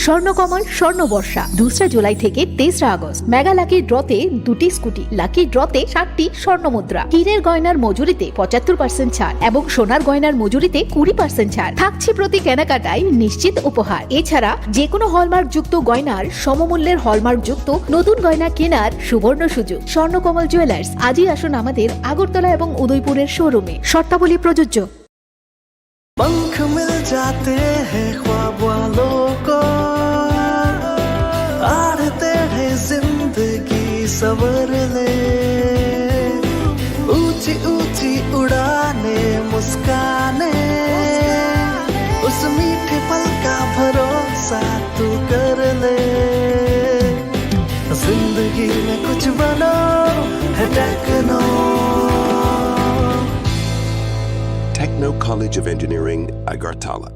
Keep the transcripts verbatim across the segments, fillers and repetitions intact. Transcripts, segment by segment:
স্বর্ণকমল স্বর্ণবর্ষা, দোসরা জুলাই থেকে তেসরা আগস্ট। মেগা লাকি ড্রতে দুটি স্কুটি, লাকি ড্রতে সাতটি স্বর্ণ মুদ্রা, হীরের গয়নার মজুরিতে পঁচাত্তর পার্সেন্ট ছাড় এবং সোনার গয়নার মজুরিতে কুড়ি পার্সেন্ট ছাড় থাকছে। প্রতি কেনাকাটায় নিশ্চিত উপহার। এছাড়া যে কোনো হলমার্ক যুক্ত গয়নার সমমূল্যের হলমার্ক যুক্ত নতুন গয়না কেনার সুবর্ণ সুযোগ। স্বর্ণকমল জুয়েলার্স, আজই আসুন আমাদের আগরতলা এবং উদয়পুরের শোরুমে। শর্তাবলী প্রযোজ্য। पंख मिल जाते हैं ख्वाब वालों को, आड़ते हैं जिंदगी संवरने। ऊंची ऊंची उड़ाने, मुस्काने, उस मीठे पल का भरोसा तू कर ले। जिंदगी में कुछ बनो, है techno. Techno College of Engineering, Agartala.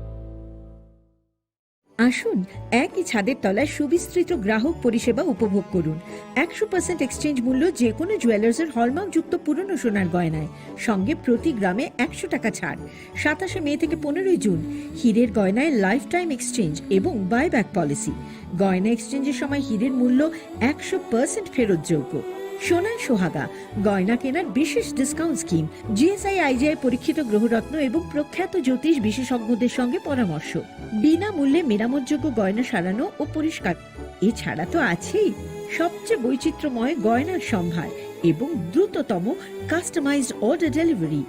আসুন, একই ছাদের তলায় সুবিস্তৃত গ্রাহক পরিষেবা উপভোগ করুন। একশো পার্সেন্ট এক্সচেঞ্জ মূল্য যে কোনো জুয়েলার্সের হলমার্কযুক্ত পুরনো সোনার গয়নায়, সঙ্গে প্রতি গ্রামে একশো টাকা ছাড়। সাতাশে মে থেকে পনেরোই জুন, হীরের গয়নায় লাইফ টাইম এক্সচেঞ্জ এবং বাইব্যাক পলিসি। গয়না এক্সচেঞ্জের সময় হীরের মূল্য একশো পার্সেন্ট ফেরতযোগ্য। সোনায় সোহাগা, গয়না কেনার বিশেষ ডিসকাউন্ট স্কিম। জিএসআই আইজিআই পরীক্ষিত গ্রহরত্ন এবং প্রখ্যাত জ্যোতিষ বিশেষজ্ঞদের সঙ্গে পরামর্শ। বিনামূল্যে মেরামতযোগ্য গয়না সারানো ও পরিষ্কার। এছাড়া তো আছেই সবচেয়ে বৈচিত্র্যময় গয়নার সম্ভার এবং দ্রুততম কাস্টমাইজড অর্ডার ডেলিভারি।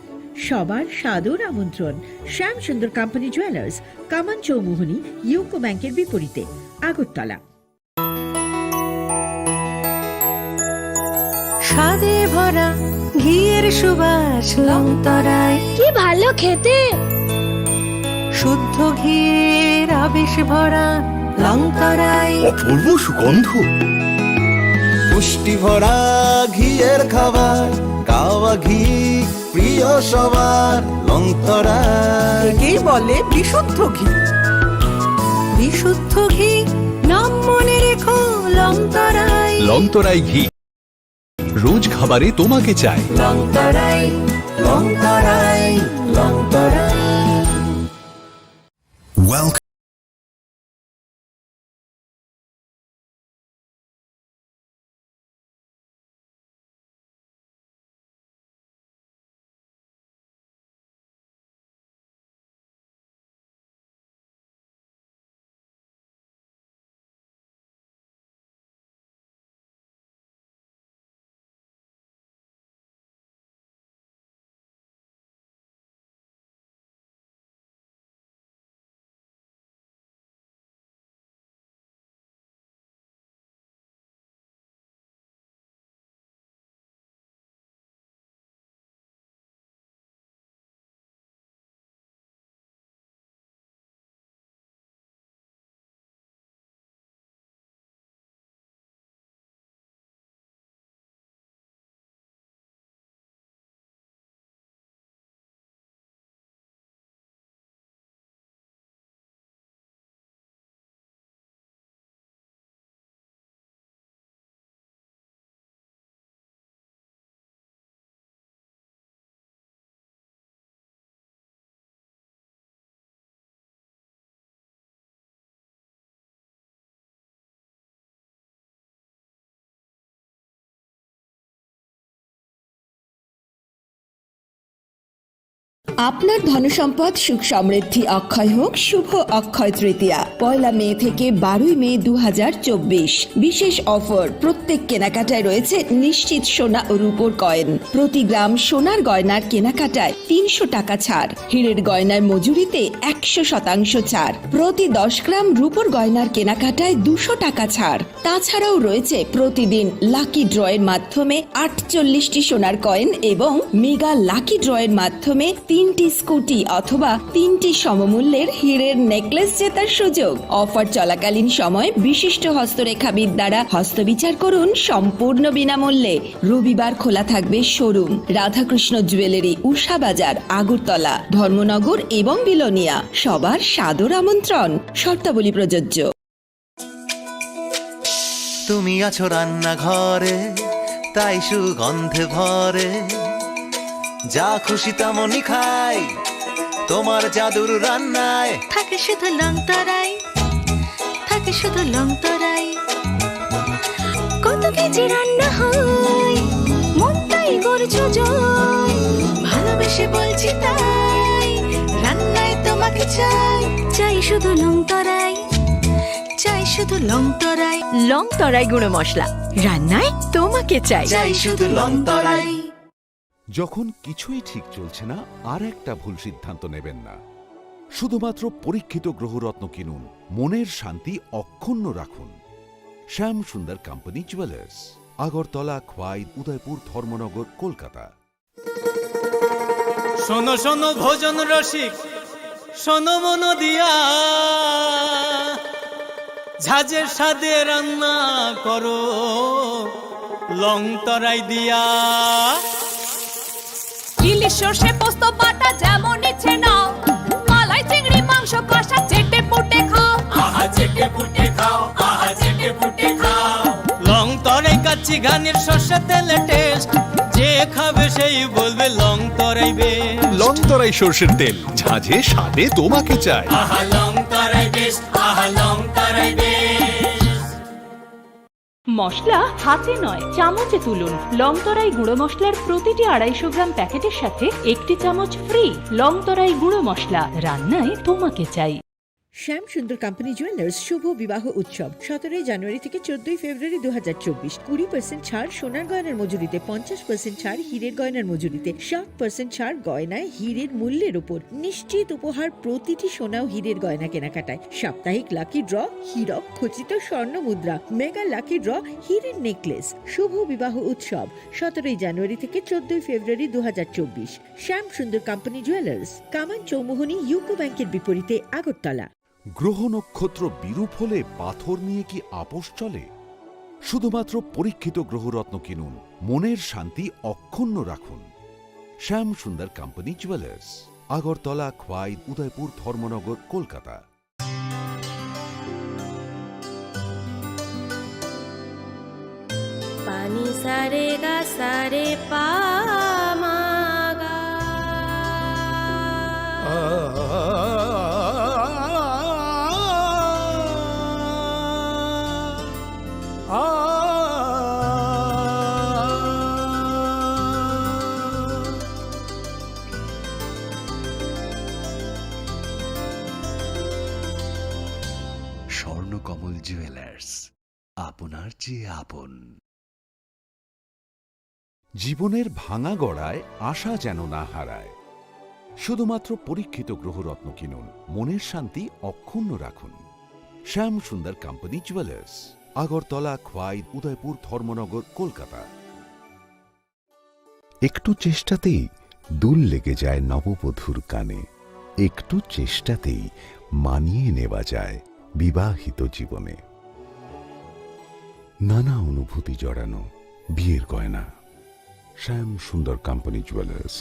সবার সাদর আমন্ত্রণ। শ্যামসুন্দর কোম্পানি জুয়েলার্স, কামান চৌমুহনী, ইউকো ব্যাংকের বিপরীতে, আগরতলা। স্বাদে ভরা ঘিয়ের সুবাস লংতরাই। কি ভালো খেতে! শুদ্ধ ঘিয়ের আবেশ ভরা লংতরাই। অপূর্ব সুগন্ধ। পুষ্টি ভরা ঘিয়ের খাবার, কাওয়া ঘি প্রিয় সবার লংতরাই। একেই বলে বিশুদ্ধ ঘি। বিশুদ্ধ ঘি, নাম মনে রেখো লংতরাই। লংতরাই ঘি, রোজ খাবারে তোমাকে চাই। লংতরাই, লংতরাই, লংতরাই। Welcome. আপনার ধনসম্পদ সুখ সমৃদ্ধি অক্ষয় হোক শুভ অক্ষয় তৃতীয়া। পয়লা মে থেকে বারোই মে দু হাজার চব্বিশ। বিশেষ অফার, প্রত্যেক কেনাকাটায় রয়েছে নিশ্চিত সোনা ও রূপোর কয়েন। প্রতি গ্রাম সোনার গয়নার কেনাকাটায় তিনশো টাকা ছাড়। হীরের গয়নার মজুরিতে একশো শতাংশ ছাড়। প্রতি দশ গ্রাম রূপোর গয়নার কেনাকাটায় দুশো টাকা ছাড়। তাছাড়াও রয়েছে প্রতিদিন লাকি ড্রয়ের মাধ্যমে আটচল্লিশটি সোনার কয়েন এবং মেগা লাকি ড্রয়ের মাধ্যমে তিনটি স্কুটি অথবা তিনটি সমমূল্যের হীরের নেকলেস জেতার সুযোগ। অফার চলাকালীন সময় বিশিষ্ট হস্তরেখাবিদ দ্বারা হস্তবিচার করুন সম্পূর্ণ বিনামূল্যে। রবিবার খোলা থাকবে শোরুম। রাধাকৃষ্ণ জুয়েলারি, উষা বাজার, আগরতলা, ধর্মনগর এবং বিলোনিয়া। সবার সাদর আমন্ত্রণ। শর্তাবলী প্রযোজ্য। তুমি আছো রান্নাঘরে, তাই সুগন্ধে ভরে। যা খুশি তেমনই খাই, তোমার জাদুর রান্নায়। থাকে শুধু লংতরাই, থাকে শুধু লং তরাই। কত কেজি রান্না হয়, মনটাই করছো জয়। ভালোবেসে বলছি তাই, রান্নায় তোমাকে চাই। চাই শুধু লং তরাই, চাই শুধু লং তরাই। লং তরাই গুঁড়ো মশলা, রান্নায় তোমাকে চাই। চাই শুধু লং তরাই। যখন কিছুই ঠিক চলছে না, আর একটা ভুল সিদ্ধান্ত নেবেন না। শুধুমাত্র পরীক্ষিত গ্রহরত্ন কিনুন, মনের শান্তি অক্ষুণ্ণ রাখুন। শ্যাম সুন্দর কোম্পানি জুয়েলার্স, আগরতলা, খোয়াই, উদয়পুর, ধর্মনগর, কলকাতা। শোনো শোনো ভোজন রসিক, শোনো মন দিয়া, ঝাঁঝের স্বাদে রান্না করো লং তরাই দিয়া। ইলিশ সর্ষে পোস্ত বাটা যেমন ইচ্ছে নাও, মালাই চিংড়ি মাংস কষা চেটে পুটে খাও। আহা চেটে পুটে খাও, আহা চেটে পুটে খাও। লং তরাই কাচ্চি ঘানির সর্ষে তেলে টেস্ট, যে খাবে সেই বলবে লং তরাই বেস্ট। লং তরাই সর্ষের তেল, ঝাঁঝে স্বাদে তোমাকে চাই। আহা লং তরাই বেস্ট, আহা লং তরাই বেস্ট। মশলা হাতে নয়, চামচে তুলুন। লং তরাই গুঁড়ো মশলার প্রতিটি আড়াইশো গ্রাম প্যাকেটের সাথে একটি চামচ ফ্রি। লং তরাই গুঁড়ো মশলা, রান্নায় তোমাকে চাই। শ্যাম সুন্দর কোম্পানি জুয়েলার্স শুভ বিবাহ উৎসব, সতেরোই জানুয়ারি থেকে চোদ্দই ফেব্রুয়ারি দু হাজার চব্বিশ। কুড়ি পার্সেন্ট ছাড় সোনার গয়নার মজুরিতে, পঞ্চাশ পার্সেন্ট ছাড় হীরের গয়নার মজুরিতে, ষাট পার্সেন্ট ছাড় গয়নায় হীরের মূল্যের উপর। নিশ্চিত উপহার প্রতিটি সোনা ও হীরের গয়না কেনাকাটায়। সাপ্তাহিক লাকি ড্র, হীরক খচিত স্বর্ণ মুদ্রা, মেগা লাকি ড্র, হীরের নেকলেস। শুভ বিবাহ উৎসব, সতেরোই জানুয়ারি থেকে চোদ্দই ফেব্রুয়ারি দু হাজার চব্বিশ। শ্যাম সুন্দর কোম্পানি জুয়েলার্স, কামান চৌমুহনী ইউকো ব্যাংকের বিপরীতে, আগরতলা। গ্রহ নক্ষত্র বিরূপ হলে পাথর নিয়ে কি আপোষ চলে? শুধুমাত্র পরীক্ষিত গ্রহরত্ন কিনুন, মনের শান্তি অক্ষুণ্ণ রাখুন। Shyam Sundar company jewellers, Agartala, Khowai, Udaipur, Dharmanagar, Kolkata. Pani sare ga sare pa ma ga. Swarnakamal jewellers, আপনার চেয়ে আপন। জীবনের ভাঙা গড়ায় আশা যেন না হারায়। শুধুমাত্র পরীক্ষিত গ্রহরত্ন কিনুন, মনের শান্তি অক্ষুণ্ণ রাখুন। শ্যাম সুন্দর কোম্পানি জুয়েলার্স, আগরতলা, খোয়াই, উদয়পুর, ধর্মনগর, কলকাতা। একটু চেষ্টাতেই দুল লেগে যায় নববধূর কানে, একটু চেষ্টাতেই মানিয়ে নেওয়া যায় বিবাহিত জীবনে। নানা অনুভূতি জড়ানো বিয়ের গয়না। শ্যাম সুন্দর কোম্পানি জুয়েলার্স।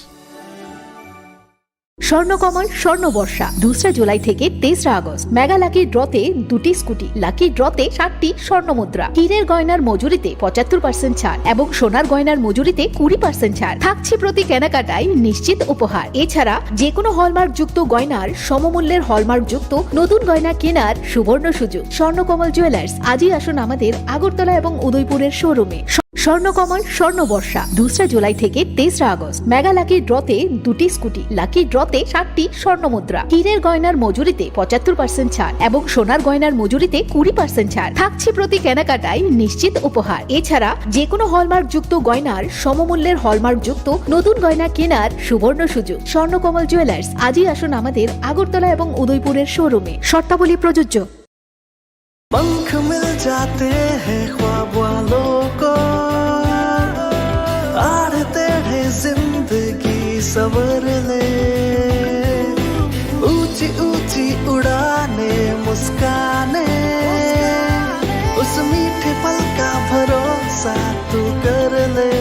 স্বর্ণকমল স্বর্ণ বর্ষা, দোসরা জুলাই থেকে তেসরা আগস্ট। মেগা লাকি ড্রতে দুটি স্কুটি, লাকি ড্রতে সাতটি স্বর্ণ মুদ্রা, হীরের গয়নার মজুরিতে পঁচাত্তর পার্সেন্ট ছাড় এবং সোনার গয়নার মজুরিতে কুড়ি পার্সেন্ট ছাড়। থাকছে প্রতি কেনাকাটায় নিশ্চিত উপহার। এছাড়া যে কোনো হলমার্কযুক্ত গয়নার সমমূল্যের হলমার্কযুক্ত নতুন গয়না কেনার সুবর্ণ সুযোগ। স্বর্ণকমল জুয়েলার্স, আজই আসুন আমাদের আগরতলা এবং উদয়পুরের শোরুমে। স্বর্ণকমল স্বর্ণ বর্ষা, দোসরা জুলাই থেকে তেসরা আগস্ট। মেগা লাকি ড্রতে দুটি স্কুটি, লাকি ড্রতে সাতটি স্বর্ণ মুদ্রা, হীরের গয়নার মজুরিতে পঁচাত্তর পার্সেন্ট ছাড় এবং সোনার গয়নার মজুরিতে কুড়ি পার্সেন্ট ছাড়। থাকছে প্রতি কেনাকাটায় নিশ্চিত উপহার। এছাড়া যে কোনো হলমার্কযুক্ত গয়নার সমমূল্যের হলমার্কযুক্ত নতুন গয়না কেনার সুবর্ণ সুযোগ। স্বর্ণকমল জুয়েলার্স, আজই আসুন আমাদের আগরতলা এবং উদয়পুরের শোরুমে। শর্তাবলী প্রযোজ্য। पंख मिल जाते हैं ख्वाब वालों को, आड़ टेढ़े जिंदगी सवर ले। ऊंची ऊंची उड़ाने, मुस्काने, उस मीठे पल का भरोसा तू कर ले।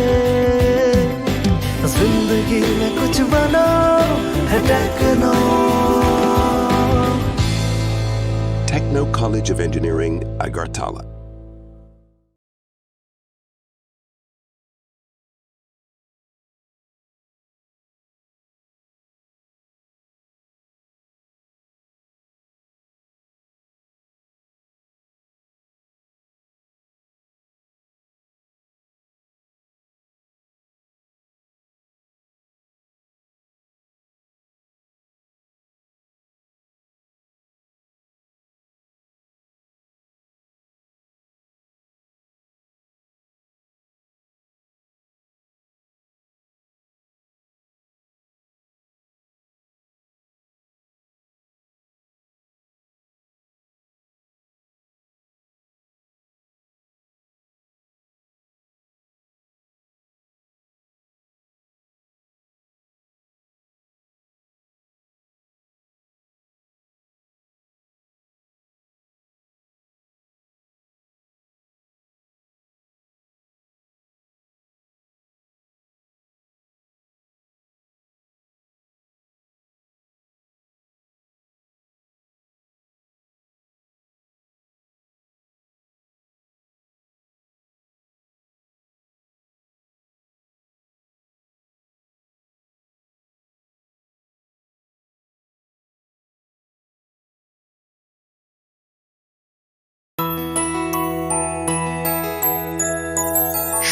जिंदगी में कुछ बनो है techno. Techno College of Engineering, Agartala.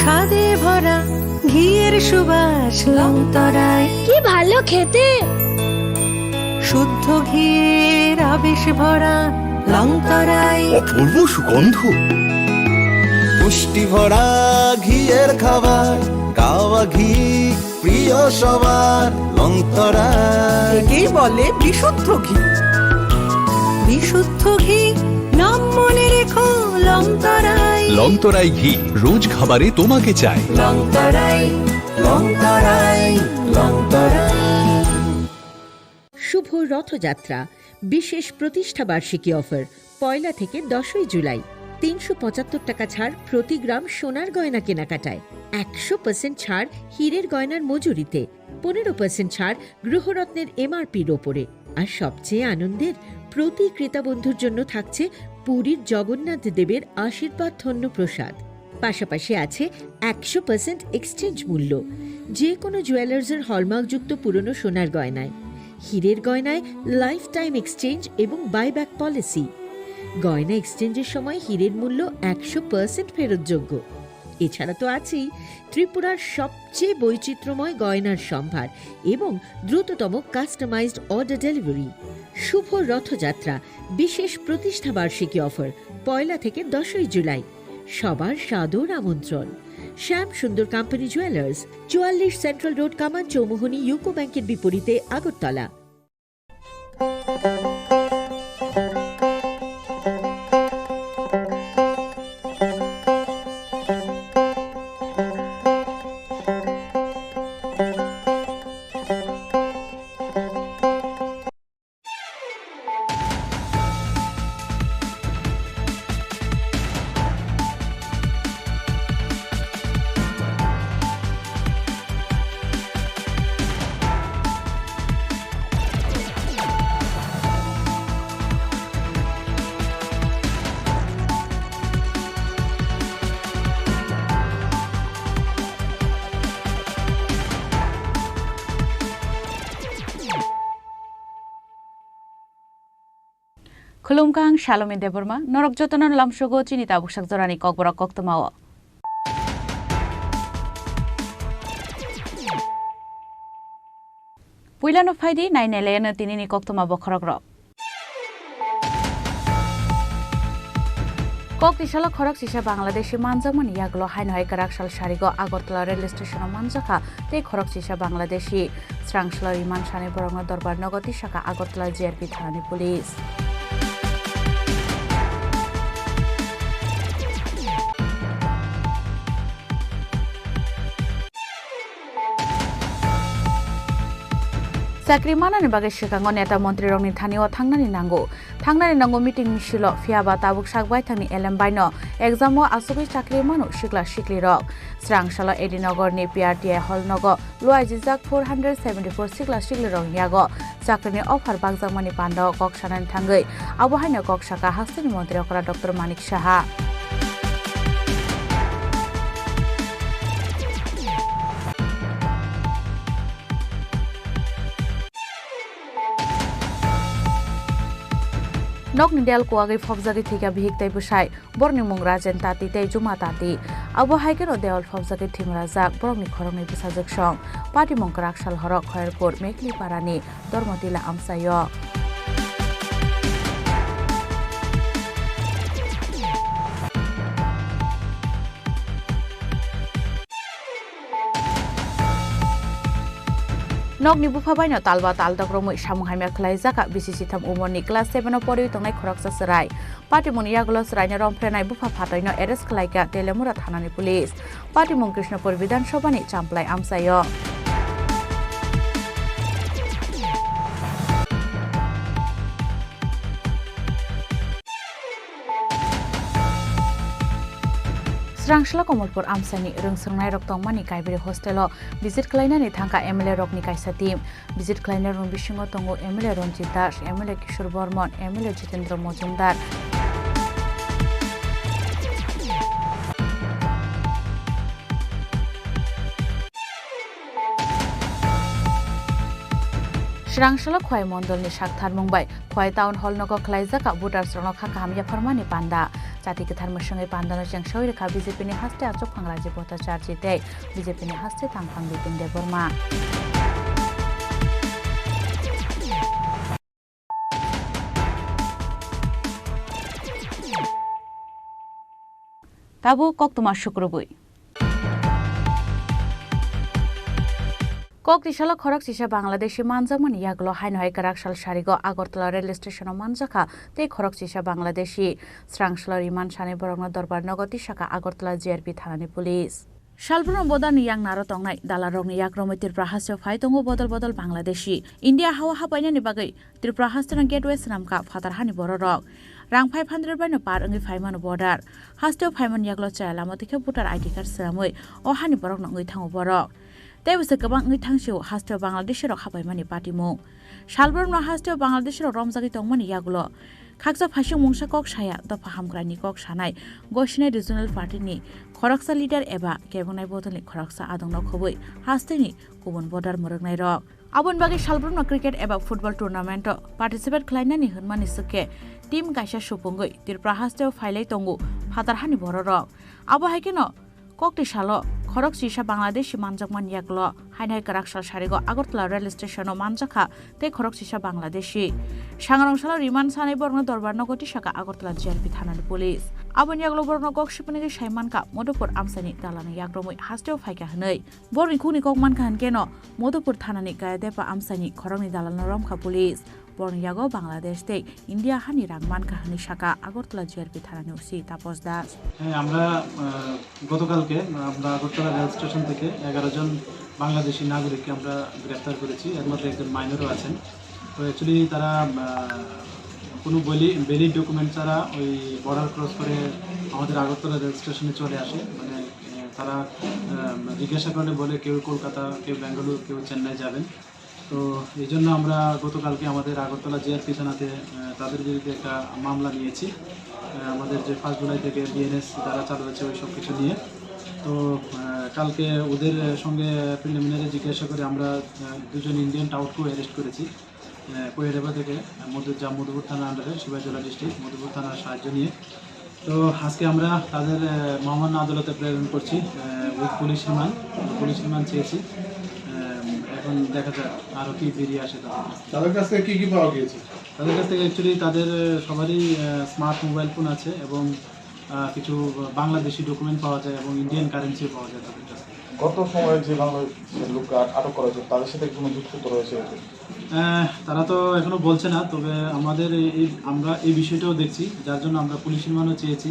খাদে ভরা ঘিয়ের সুবাস লংতরাই। কি ভালো খেতে! শুদ্ধ ঘিয়ের আবেশ ভরা লংতরাই। অপূর্ব সুগন্ধ। পুষ্টি ভরা ঘিয়ের খাবার, গাওয়া ঘি প্রিয় সবার, লংতরাই। একেই বলে বিশুদ্ধ ঘি। বিশুদ্ধ ঘি, নাম মনে রেখো, লংতরাই। লংতরাই ঘি রোজ খাবারে তোমাকে চাই। লংতরাই, লংতরাই, লংতরাই। শুভ রথযাত্রা বিশেষ প্রতিষ্ঠা বার্ষিকী অফার, পয়লা থেকে দশই জুলাই। তিনশো পঁচাত্তর টাকা ছাড় প্রতি গ্রাম সোনার গয়না কেনাকাটায়, একশো পার্সেন্ট ছাড় হীরের গয়নার মজুরিতে, পনেরো পার্সেন্ট ছাড় গৃহরত্নের এমআরপির ওপরে। আর সবচেয়ে আনন্দের, প্রতি ক্রেতা বন্ধুর জন্য থাকছে পুরীর জগন্নাথ দেবের আশীর্বাদ ধন্য প্রসাদ। পাশাপাশি আছে একশো পার্সেন্ট এক্সচেঞ্জ মূল্য যে কোনো জুয়েলার্সের হলমার্কযুক্ত পুরনো সোনার গয়নায়। হীরের গয়নায় লাইফ টাইম এক্সচেঞ্জ এবং বাইব্যাক পলিসি। গয়না এক্সচেঞ্জের সময় হীরের মূল্য একশো পার্সেন্ট ফেরতযোগ্য। এছাড়া তো আছেই ত্রিপুরার সবচেয়ে বৈচিত্র্যময় গয়নার সম্ভার এবং দ্রুততম কাস্টমাইজড অর্ডার ডেলিভারি। শুভ রথযাত্রা বিশেষ প্রতিষ্ঠা বার্ষিকী অফার, পয়লা থেকে দশই জুলাই। সবার সাদর আমন্ত্রণ। শ্যাম সুন্দর কোম্পানি জুয়েলার্স, চুয়াল্লিশ সেন্ট্রাল রোড, কামান চৌমুহনী, ইউকো ব্যাংকের বিপরীতে, Agartala. Khulumkha, ang Salomi Debbarma, norok jotono lamsogo chini tabuk sak jorani kokborok koktwmao. Puilano phaidi, nainailaino tinini koktwma bokhorokrok. Kok tisalo khorok sisa Bangladeshi manjakmani yagulo haino hai kwrak sal sarigo Agartala rail station-o manjakha tei khorok sisa Bangladeshi. Srangsalo riman sani borokno dorbar nogo tisakha Agartala G R P thanani police. Chakri manani bagwi swkango neta montrirokni thanio thangnani nango. Thangnani nango meeting misilo, phiyaba tabuk sak baithangni elem baino exam-o achugwi chakri mano sikla siklirok. Srangsalo A D Nogorni P R T I hall nogo luaijijak four hundred seventy four sikla siklirokni yago chakrini offer bakjakmani pandao kok sanani thangwi abo haino kok saka hasteni montri okra Doctor Manik Saha. Nokni del kuwagwi phobjagwi thwikha bihik tei bwsai. Borokni mung Rajen Tati tei Juma Tati. Abo hai kheno dewal phobjagwi thwimrajak borokni khoroknwi bwsajwksong. Patimung kwrak sal horo Khoyerpur Mekliparani Dharmatila amchaio. Nokni bupha baino talba taldok romwi samung hamya khwlaijak B C C tham umorni class seven o poriwi tongnai khoroksa chwrai. Patimungni yagulo chwraino romphrenai bupha phatoi no arrest khwlaikha Telemura thanani police. Patimung Krishnapur Bidhan Sabhani Champlai amchaio. Srangsla Komolpur amchaini rwngswrwngnairok tongmani Kaibri hostel-o visit khlainani thangkha M L A rokni kaisa team. Visit khlainairokni bisingo tongo M L A Ranjit Das, M L A Kishore Bormon, M L A Jitendra Majumdar. Chwrangsalo Khowai mondolni saktharmung bai Khowai Town Hall nogo khwlaijak voters rokno kha kaham yapharmani panda. Chati kwthar mwswngwi pandano chengsawi rwkha B J P ni haste achukphang Rajiv Bhattacharjee tei B J P ni haste tangphang Bipin Debbarma. Tabuk koktwma sukrubwi. Kok tisalo khorok sisa Bangladeshi manjakmani yagulo haino hai kwrak sal sarigo Agartala rail station-o manjakha tei khorok sisa Bangladeshi. Srangsalo riman sanai borokno dorbar nogo tisakha Agartala G R P thanani police. Salbrumno bodalni yak naro tongnai dalarokni yak romwi Tripura hasteo phai tongo bodol bodol Bangladeshi. India hao hapainani bagwi Tripura hasteno gateway swnamkha phatar hani bororok. Rang five hundred baino par wngwi phaimano border. Hasteo phaimani yaklo chaya lama twi khe voter I D card swnamwi o hani borokno wngwi thango borok. Tei bwswk kwbang wngwi thangsio hasteo Bangladeshirok hapaimani patimung. Salbrumno hasteo Bangladeshirok romjagwi tongmani yagulo khaksa phaising mungsa kok saya dopha hamkraini kok sanai Goshinai Regional Party ni khoroksa leader eba kebongnai bodolni khoroksa adongno khobwi hasteni kubun border mwrwknairok. Aboni bagwi salbrumno cricket eba football tournament-o participate khlainani hwnmani swkhe team kaisa supungwi Tripura hasteo phailai tongo phatar hani bororok. Abo hai kheno kokti salo khorok sisa Bangladeshi manjakmani yaklo hainai kwrak sal sarigo Agartala rail station-o manjakha tei khorok sisa Bangladeshi. Sangrong salo riman sanai borokno dorbar nogo tisakha Agartala G R P thanani police. Aboni yaklo borokno kok sipinigwi sai mankha Madhupur amchaini dalani yakromwi hasteo phaikha hwnwi. Borokni khukni kok mankha hwnkhe no Madhupur thanani Gayadepa amchaini khoroknwi dalalno romkha police. Borokni yago Bangladesh tei India hani rang mankha hwnwi sakha Agartala G R P thanani O C Taposh Das. হ্যাঁ, আমরা, আহ, গতকালকে আমরা Agartala rail station থেকে এগারো জন বাংলাদেশি নাগরিককে আমরা গ্রেপ্তার করেছি। এর মধ্যে একজন মাইনরও আছেন। তো অ্যাকচুয়ালি তারা, আহ, কোনো ভ্যালি-, ভ্যালিড ডকুমেন্ট ছাড়া ওই বর্ডার ক্রস করে আমাদের আগরতলা রেল স্টেশনে চলে আসে। মানে, আহ, তারা, আহ, জিজ্ঞাসা করলে বলে কেউ কলকাতা, কেউ ব্যাঙ্গালোর, কেউ চেন্নাই যাবেন। তো এই জন্য আমরা গতকালকে আমাদের আগরতলা জিআরপি থানাতে, আহ, তাদের বিরুদ্ধে একটা মামলা নিয়েছি। আহ, আমাদের যে ফার্স্ট জুলাই থেকে বিএনএস যারা চালু হয়েছে ওই সব কিছু নিয়ে। তো, আহ, কালকে ওদের সঙ্গে প্রিলিমিনারি জিজ্ঞাসা করে আমরা, আহ, দুজন ইন্ডিয়ান টাউটকেও অ্যারেস্ট করেছি। আহ, কোয়েডাবা থেকে, আহ, মধু-, যা মধুপুর থানা আন্ডারে, সিপাহীজলা ডিস্ট্রিক্ট, মধুপুর থানার সাহায্য নিয়ে। তো আজকে আমরা তাদের, আহ, মহামান্য আদালতে প্রেরণ করছি, ah, with police remand, police remand চেয়েছি। আহ, এখন দেখা যাক আরও কি বেরিয়ে আসে তাদের কাছ থেকে। তাদের কাছ থেকে কি কি পাওয়া গিয়েছে? তাদের কাছ থেকে অ্যাকচুয়ালি তাদের, আহ, স্মার্ট মোবাইল ফোন আছে এবং, আহ, কিছু বাংলাদেশি ডকুমেন্ট পাওয়া যায় এবং ইন্ডিয়ান কারেন্সিও পাওয়া যায় তাদের কাছ থেকে। গত সময়ে যে বাংলাদেশের লোককে আ-, আটক করা হয়েছে, তাদের সাথে কোনো যোগসূত্র রয়েছে এতে? আহ, তারা তো এখনো বলছে না, তবে আমাদের এই, এই, আমরা এই বিষয়টাও দেখছি, যার জন্য আমরা পুলিশ রিমান্ডও চেয়েছি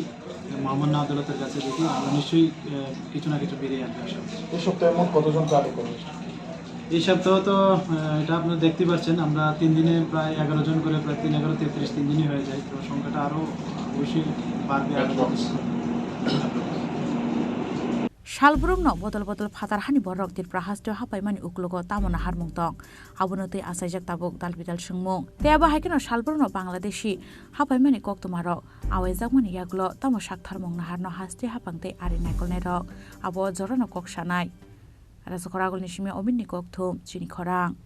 মহামান্য আদালতের কাছে। দেখি, আমরা নিশ্চয়ই, আহ, কিছু না কিছু বেরিয়ে আনবে আশা করি। এই সপ্তাহে মোট কতজনকে আটক করা হয়েছে? এই সপ্তাহ তো, আহ, এটা আপনারা দেখতে পাচ্ছেন, আমরা তিন দিনে প্রায় এগারো জন করে, প্রায় তিন এগারো তেত্রিশ, তিন দিনই হয়ে যায়, তো সংখ্যাটা আরও অবশ্যই বাড়বে আগামী দিনে। Salbrumno bodol bodol phatar hani borok Tripura hasteo hapaimani uklogo tamo naharmung tong, abono twi achaijak tabuk dal bidal swngmung. Tei abo hai kheno salbrumno Bangladeshi hapaimani koktwmarok awaijakmani yagulo tamo saktharmung naharno haste haphang tei ari naikolnairok abo jorano kok sanai. Rajakhor Agulni simi Ominni kokthum, chini khorang.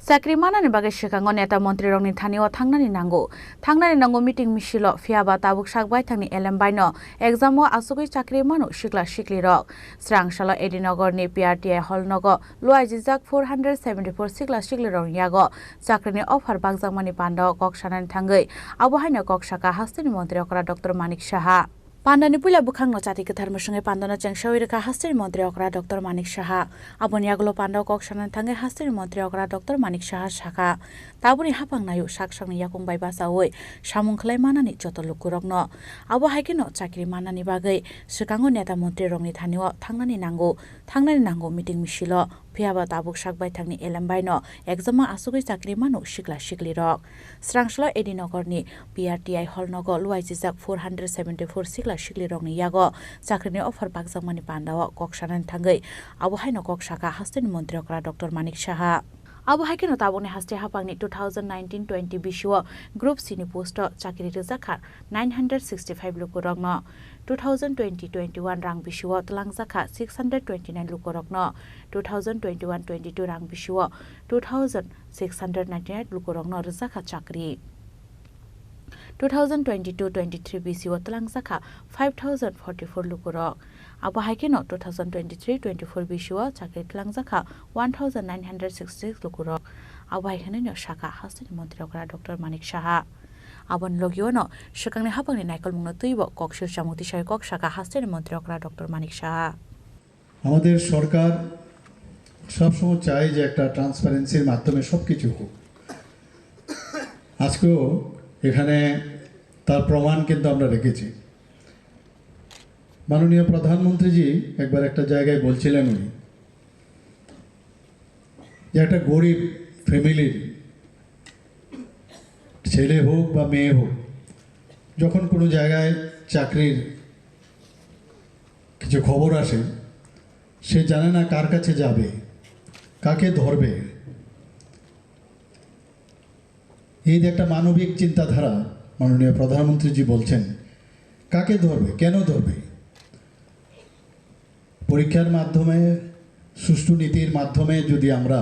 Chakri manani bagwi swkango neta montrirokni thani-o thangnani nango. Thangnani nango meeting misil-o, phiya ba tabuk sak baithangni elem baino exam-o achugwi chakri mano sikla siklirok. Srangsalo A D Nogorni P R T I hall nogo luaijijak four hundred seventy four sikla siklirokni yago chakrini offer bakjakmani panda-o kok sanani thangwi abo haino kok saka hasteni montri okra Doctor Manik Saha. Pandani puila bwkhakno chati kwthar mwswngwi pandano chengsawi rwkha hasteni montri okra Doctor Manik Saha. Aboni yagulo pandao kok sanani thangwi hasteni montri okra Doctor Manik Saha sakha, tabukni haphang naio sak sakni yakung bai bachaui samung khlai manani joto lukurokno. Abo hai kheno chakri manani bagwi swkango neta montrirokni thanio thangnani nango, thangnani nango meeting misilo. Phiya ba tabuk sak baithangni elem baino exam-o achugwi chakri mano sikla siklirok. Srangsalo A D Nogorni P R T I hall nogo luaijijak four hundred seventy four sikla siklirokni yago chakrini offer bakjakmani pandao kok sanani thangwi abo haino kok saka hasteni montri okra Doctor Manik Saha. Abo hai kheno tabukni haste haphangni two thousand nineteen twenty bisio Group C ni post o chakri rijak kha nine hundred sixty five lukurokno, two thousand twenty twenty one rang bisio tlangjak kha six hundred twenty nine lukurokno, two thousand twenty one twenty two rang bisio two thousand six hundred ninety nine lukurokno rijak kha chakri. Two thousand twenty two twenty three bisio tlangjak kha five thousand forty four lukurok. Abo hai kheno two thousand twenty three twenty four bisio chakri tlangjak kha one thousand nine hundred sixty six lukurok. Abo hai kheno sakha hasteni montri okra Doctor Manik Saha. Aboni logio no swkangni haphangni naikolmungno twibo kok sir chamung tisai kok sakha hasteni montri okra Doctor Manik Saha. আমাদের সরকার সবসময় চায় যে একটা ট্রান্সপারেন্সির মাধ্যমে সব কিছু হোক। আজকেও এখানে তার প্রমাণ কিন্তু আমরা রেখেছি। মাননীয় প্রধানমন্ত্রীজি একবার একটা জায়গায় বলছিলেন উনি, যে একটা গরিব ফ্যামিলির ছেলে হোক বা মেয়ে হোক, যখন কোনো জায়গায় চাকরির কিছু খবর আসে, সে জানে না কার কাছে যাবে, কাকে ধরবে। এই যে একটা মানবিক চিন্তাধারা মাননীয় প্রধানমন্ত্রীজি বলছেন, কাকে ধরবে, কেন ধরবে? পরীক্ষার মাধ্যমে, সুষ্ঠু নীতির মাধ্যমে যদি আমরা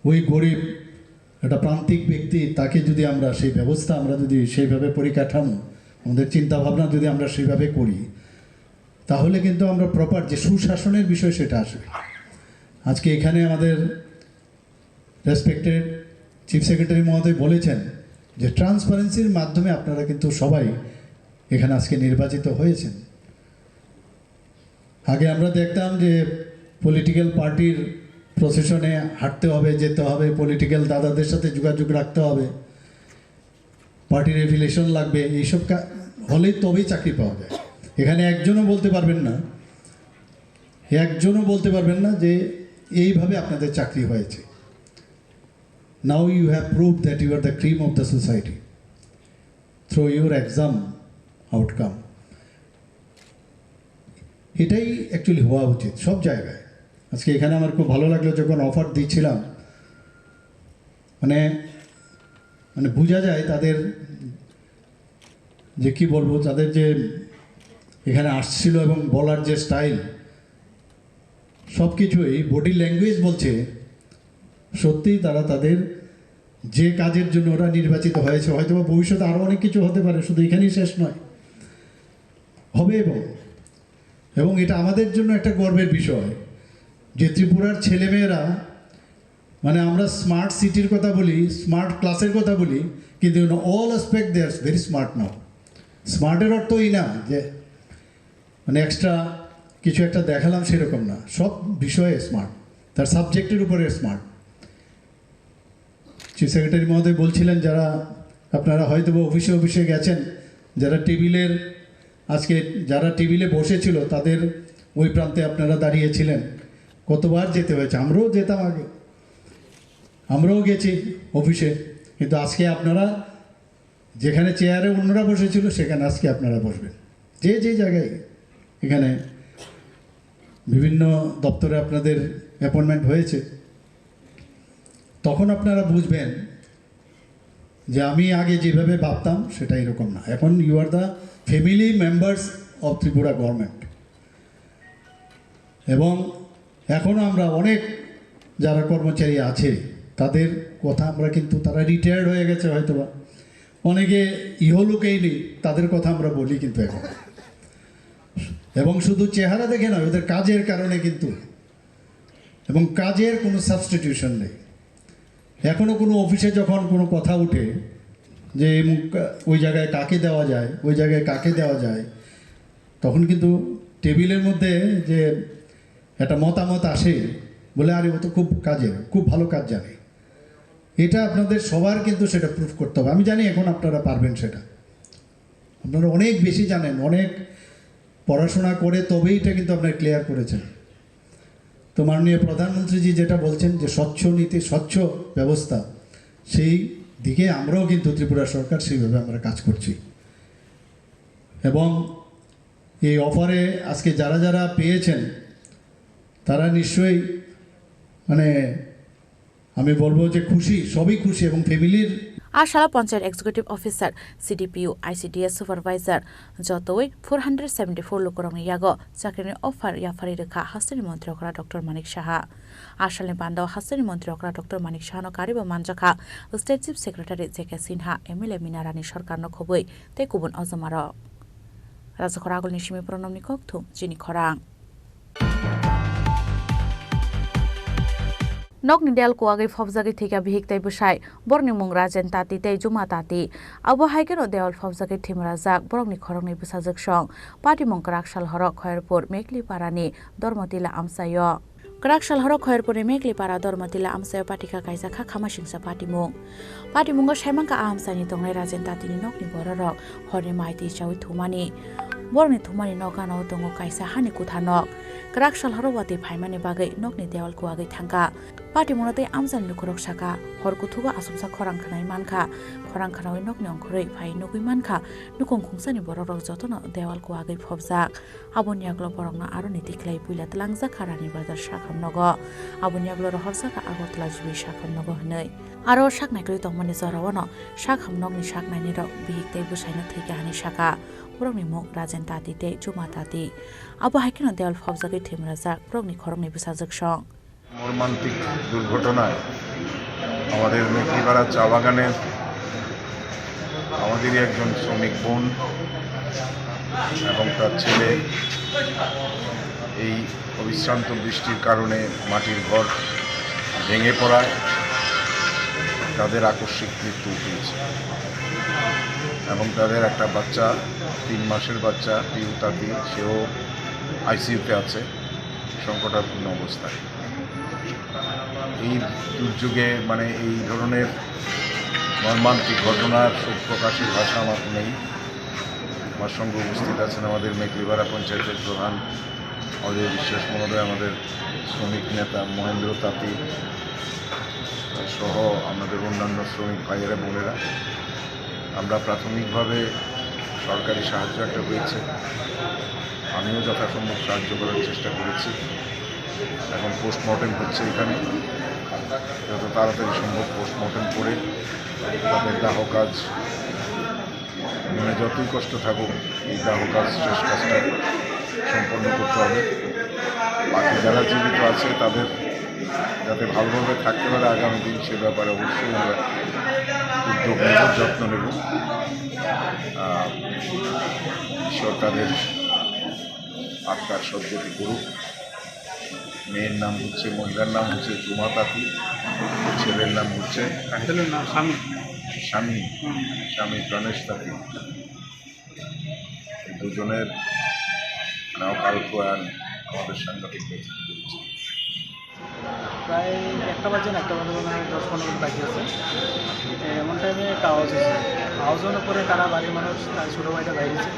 ওই গরিব একটা প্রান্তিক ব্যক্তি, তাকে যদি আমরা সেই ব্যবস্থা, আমরা যদি সেইভাবে পরিকাঠামো, আমাদের চিন্তাভাবনা যদি আমরা সেইভাবে করি, তাহলে কিন্তু আমরা প্রপার যে সুশাসনের বিষয়, সেটা আসবে। আজকে এখানে আমাদের রেসপেক্টেড চিফ সেক্রেটারি মহোদয় বলেছেন যে ট্রান্সপারেন্সির মাধ্যমে আপনারা কিন্তু সবাই এখানে আজকে নির্বাচিত হয়েছেন। আগে আমরা দেখতাম যে পলিটিক্যাল পার্টির প্রসেশনে হাঁটতে হবে, যেতে হবে, পলিটিক্যাল দাদাদের সাথে যোগাযোগ রাখতে হবে, পার্টির অ্যাফিলিয়েশন লাগবে, এইসব কা-, হলেই তবেই চাকরি পাওয়া যায়। এখানে একজনও বলতে পারবেন না, একজনও বলতে পারবেন না যে এইভাবে আপনাদের চাকরি হয়েছে। Now you have proved that you are the cream of the society through your exam outcome. এটাই অ্যাকচুয়ালি হওয়া উচিত সব জায়গায়। আজকে এখানে আমার খুব ভালো লাগলো, যখন অফার দিচ্ছিলাম, মানে, মানে বোঝা যায় তাদের যে, কি বলবো, তাদের যে এখানে আসছিল এবং বলার যে স্টাইল, সব কিছুই বডি ল্যাঙ্গুয়েজ বলছে সত্যিই তারা তাদের যে কাজের জন্য ওরা নির্বাচিত হয়েছে, হয়তো বা ভবিষ্যতে আরও অনেক কিছু হতে পারে, শুধু এখানেই শেষ নয়, হবে। এবং, এবং এটা আমাদের জন্য একটা গর্বের বিষয় যে ত্রিপুরার ছেলেমেয়েরা, মানে, আমরা স্মার্ট সিটির কথা বলি, স্মার্ট ক্লাসের কথা বলি, কিন্তু in all aspect they are very smart now। স্মার্টের অর্থ এই না যে, মানে, এক্সট্রা কিছু একটা দেখালাম, সেরকম না, সব বিষয়ে স্মার্ট, তার সাবজেক্টের উপরে স্মার্ট। চিফ সেক্রেটারি মহোদয় বলছিলেন, যারা আপনারা হয়তো বা অফিসে অফিসে গেছেন, যারা টেবিলের, আজকে যারা টেবিলে বসেছিল, তাদের ওই প্রান্তে আপনারা দাঁড়িয়েছিলেন, কতবার যেতে হয়েছে। আমরাও যেতাম আগে, আমরাও গেছি অফিসে, কিন্তু আজকে আপনারা যেখানে চেয়ারে অন্যরা বসেছিল, সেখানে আজকে আপনারা বসবেন। যে যে জায়গায় এখানে বিভিন্ন দপ্তরে আপনাদের অ্যাপয়েন্টমেন্ট হয়েছে, তখন আপনারা বুঝবেন যে আমি আগে যেভাবে ভাবতাম, সেটা এরকম না। এখন you are the family members of Tripura government। এবং এখনও আমরা অনেক যারা কর্মচারী আছে, তাদের কথা আমরা কিন্তু, তারা রিটায়ার্ড হয়ে গেছে হয়তোবা, অনেকে ইহলোকেই নেই, তাদের কথা আমরা বলি কিন্তু এখন। এবং শুধু চেহারা দেখে নয়, ওদের কাজের কারণে কিন্তু, এবং কাজের কোনো সাবস্টিটিউশন নেই। এখনও কোনো অফিসে যখন কোনো কথা উঠে যে এই মুখ-, ওই জায়গায় কাকে দেওয়া যায়, ওই জায়গায় কাকে দেওয়া যায়, তখন কিন্তু টেবিলের মধ্যে যে একটা মতামত আসে, বলে, "আরে, ও তো খুব কাজের, খুব ভালো কাজ জানে।" এটা আপনাদের সবার কিন্তু সেটা প্রুফ করতে হবে। আমি জানি এখন আপনারা পারবেন সেটা, আপনারা অনেক বেশি জানেন, অনেক পড়াশোনা করে তবেই এটা কিন্তু আপনারা ক্লিয়ার করেছেন। তো মাননীয় প্রধানমন্ত্রীজি যেটা বলছেন যে স্বচ্ছ নীতি, স্বচ্ছ ব্যবস্থা, সেই দিকে আমরাও কিন্তু ত্রিপুরা সরকার সেইভাবে আমরা কাজ করছি। এবং এই অফারে আজকে যারা যারা পেয়েছেন, তারা নিশ্চয়ই, মানে, আমি বলবো যে খুশি, সবই খুশি এবং ফ্যামিলির আশালা panchayat executive officer, CDPO, ICDS supervisor, যতই ফোর হান্ড্রেড সেভেন্টি ফোর লোকরংনি ইয়াগো চাকরিনি অফার ইয়াফারি রেখা হাস্তানি মন্ত্রী অকরা ডক্টর মানিক সাহা। আশালনি বান্দাও হাস্তানি মন্ত্রী অকরা ডক্টর মানিক সাহানো কারিবা মানজাখা state chief secretary J K Sinha, MLA Mina Rani সরকারনো খুবই tei kubun ojomaro. Rajakhor agulni simi pronomni kokthum chini khorang. Nokni dewal kuwagwi phobjagwi thwikha bihik tei bwsai, borokni mung Rajen Tati tei Juma Tati. Abo hai kheno dewal phobjagwi thwimrajak borokni khoroknwi bwsajwk song. Patimung kwrak sal horo Khoyerpur Mekliparani Dormotila amchaio. Kwrak sal horo Khoyerpurni Meklipara Dormotila amchaio patikha kaisa kha khamasingcha patimung. Patimungo saimankha a amchaini tongnai Rajen Tatini nokni bororok horni mai twi chaui thumani. Borokni thumani nok gana-o tongo kaisa hani kutha nok. Kwrak sal horo watwi phaimani bagwi nokni dewal kuwagwi thangkha. Patimungno tei amchaini lukurok sakha, hor kuthugo aswksa khorang khwnai mankha. Khorang khwnaui nokni ongkhorwi phai nugwi mankha, nukung khungsani borokrok jotono dewal kuwagwi phobjak. Aboni yagulo borokno aroni tikhlai puila twlangjak kha Rani Bazar sakham nogo. Aboni yagulo rohorjak kha Agartala G B sakham nogo hwnwi. Aro sak naikolwi tongmani jorao no sakham nokni sak nainirok bihik tei bwsaino thwikha hwnwi sakha. Borokni mung Rajen Tati tei Juma Tati. Abo hai kheno dewal phobjagwi thwimrajak borokni khoroknwi bwsajwk song. মর্মান্তিক দুর্ঘটনায় আমাদের মেথিপাড়া চা বাগানের আমাদেরই একজন শ্রমিক বোন এবং তার ছেলে এই অবিশ্রান্ত বৃষ্টির কারণে মাটির ঘর ভেঙে পড়ায় তাদের আকস্মিক মৃত্যু হয়েছে। এবং তাদের একটা বাচ্চা, তিন মাসের বাচ্চা পিউ তাঁতি, সেও আইসিইউতে আছে সংকটাপন্ন অবস্থায়। এই দুর্যোগে, মানে, এই ধরনের মর্মান্তিক ঘটনার শোক প্রকাশের ভাষা আমার নেই। আমার সঙ্গে উপস্থিত আছেন আমাদের মেকলিপাড়া পঞ্চায়েতের প্রধান অজয় বিশ্বাস মহোদয়, আমাদের শ্রমিক নেতা মহেন্দ্র তাঁতি সহ আমাদের অন্যান্য শ্রমিক ভাইয়েরা বোনেরা। আমরা প্রাথমিকভাবে সরকারি সাহায্য একটা পেয়েছি, আমিও যথাসম্ভব সাহায্য করার চেষ্টা করেছি। এখন পোস্টমর্টেম হচ্ছে এখানে, যত তাড়াতাড়ি সম্ভব পোস্টমর্টেম করে তাদের দাহ কাজ, মনে যতই কষ্ট থাকুক, এই দাহ কাজ, শেষ কাজটা সম্পন্ন করতে হবে। বাকি যারা জীবিত আছে তাদের যাতে ভালোভাবে থাকতে পারে আগামী দিন, সে ব্যাপারে অবশ্যই আমরা উদ্যোগ নেব, যত্ন নেব। আহ, ঈশ্বর তাদের আত্মার সদ্গতি করুক। মেয়ের নাম হচ্ছে, মহিলার নাম হচ্ছে জুমা তাঁতি, ছেলের নাম হচ্ছে ছেলের নাম স্বামী। স্বামী, হুম। স্বামী প্রাণেশ তাঁতি। এই দুজনের নাও কাল প্রয়াণ আমাদের সাংঘাতিক বেদনা দিয়েছে। প্রায় একটা বাজে না, একটা বাজে মনে হয় দশ পনেরো মিনিট বাকি আছে। এমন টাইমে একটা আওয়াজ হয়েছে। আওয়াজ হওয়ার পরে তারা বাড়ির মানুষ, তার ছোটো ভাইটা বাইরে ছিল।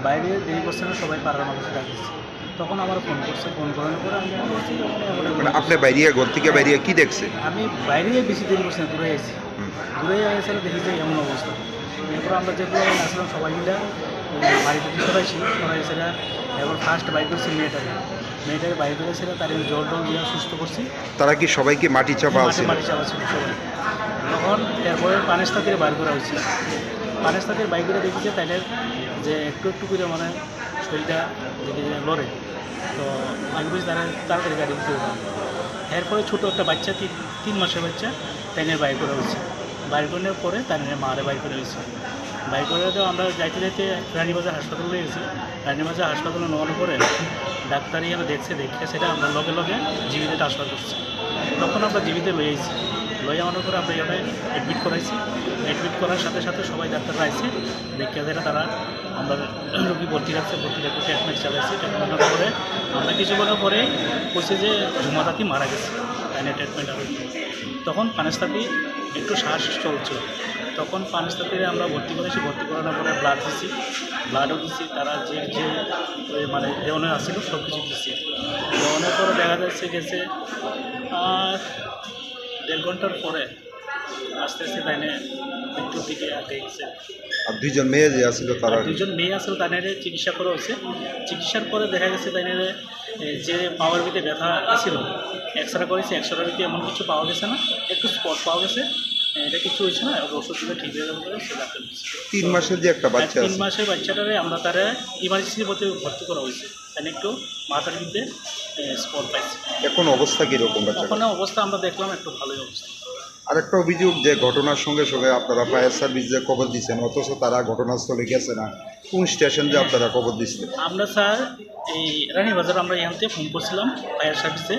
বাইরে দেরি করছে না, সবাই পাড়ার মানুষ ডাক দিচ্ছে। তখন আমার ফোন করছে, ফোন করার পরে আমি ফোন করছি, ওখানে আমাদের মানে আপনি বাইরে, ঘর থেকে বাইরে কি দেখছে? আমি বাইরে বেশি দেরি করছি না, দূরে আছি। হুম। দূরে এসে দেখি যে এমন অবস্থা। এরপর আমরা যেগুলো আসলাম সবাই মিলে, উম, বাড়ি থেকে সরাইছি, সরাই এসে এবার ফার্স্ট বাইর করছি মেয়েটাকে। মেয়েটাকে বাইর করে এসে তার জল টল দিয়ে সুস্থ করছি। তারা কি সবাইকে মাটি চাপা মাটি, আছে? মাটি চাপা ছিল সবাই। তখন এরপরে পানেস্তা থেকে বাইর করা হয়েছে। পানেস্তা থেকে বাইর করে দেখি যে তাইলে যে একটু একটু করে মানে শরীরটা দেখি যে লড়ে। তো আমি বুঝি তারা তাড়াতাড়ি গাড়ি দিতে হবে। এরপরে ছোটো একটা বাচ্চা, তিন, তিন মাসের বাচ্চা, তাইনের বাইর করা হয়েছে। বাইর করার পরে তাইনের মারে বাইর করা হয়েছে। বাইর করে তো আমরা যাইতে যাইতে রানীবাজার হাসপাতালে গেছি। রানীবাজার হাসপাতালে নেওয়ার পরে ডাক্তার এখানে দেখছে, দেখে সেটা আমরা লগে লগে জিবিতে ট্রান্সফার করছি। তখন আমরা জিবিতে লই আইছি। লই আনার পরে আমরা এখানে অ্যাডমিট করাইছি। অ্যাডমিট করার সাথে সাথে সবাই ডাক্তাররা আইছে, দেখে সেটা তারা আমরা রোগী ভর্তি রাখছে, ভর্তি রেখে ট্রিটমেন্ট চালাইছে। ট্রিটমেন্টের পরে আমরা কিছুক্ষণের পরে বলছে যে জুমা তাঁতি মারা গেছে, তাই ট্রিটমেন্ট আর হইতো। তখন পানেস্তাতি একটু শ্বাস চলছে, তখন পানেস্তাতিরে আমরা ভর্তি করেছি। ভর্তি করানোর পরে ব্লাড দিছি, ব্লাডও দিছি, তারা যে যে ওই মানে দেওয়ানো আসছিল সব কিছু দিচ্ছে। দেওয়ানোর পরে দেখা যাচ্ছে গেছে আর দেড় ঘন্টার পরে আস্তে আস্তে তাইনে মৃত্যুর দিকে এগিয়ে গেছে। আর দুইজন মেয়ে যে আছিল তারা? আর দুইজন মেয়ে আছিল, তাইনারে চিকিৎসা করা হয়েছে। চিকিৎসার পরে দেখা গেছে তাইনারে, এ, যে পাওয়ার ভিতরে ব্যথা আছিল, এক্সরে করেছে, এক্সরের ভিতরে এমন কিছু পাওয়া গেছে না, একটু স্পট পাওয়া গেছে। এ, এটা কিছু হয়েছে না, ওষুধ দিলে ঠিক হয়ে যাবে বলে সে ডাক্তার বলছে। তিন মাসের যে একটা আর বাচ্চা তিন আছে। মাসের বাচ্চাটারে আমরা তারে ইমার্জেন্সি মধ্যে ভর্তি করা হয়েছে, তাই একটু মাথার ভিতরে, এ, স্পট পাইছে। এখন অবস্থা কিরকম বাচ্চাটার? এখন অবস্থা আমরা দেখলাম একটু ভালোই অবস্থা। আরেকটা অভিযোগ যে ঘটনার সঙ্গে সঙ্গে আপনারা ফায়ার সার্ভিসে খবর দিচ্ছেন, অথচ তারা ঘটনাস্থলে গেছে না। কোন স্টেশন যে আপনারা খবর দিচ্ছিলেন? আমরা স্যার এই রানীবাজার, আমরা এখান থেকে ফোন করছিলাম ফায়ার সার্ভিসে,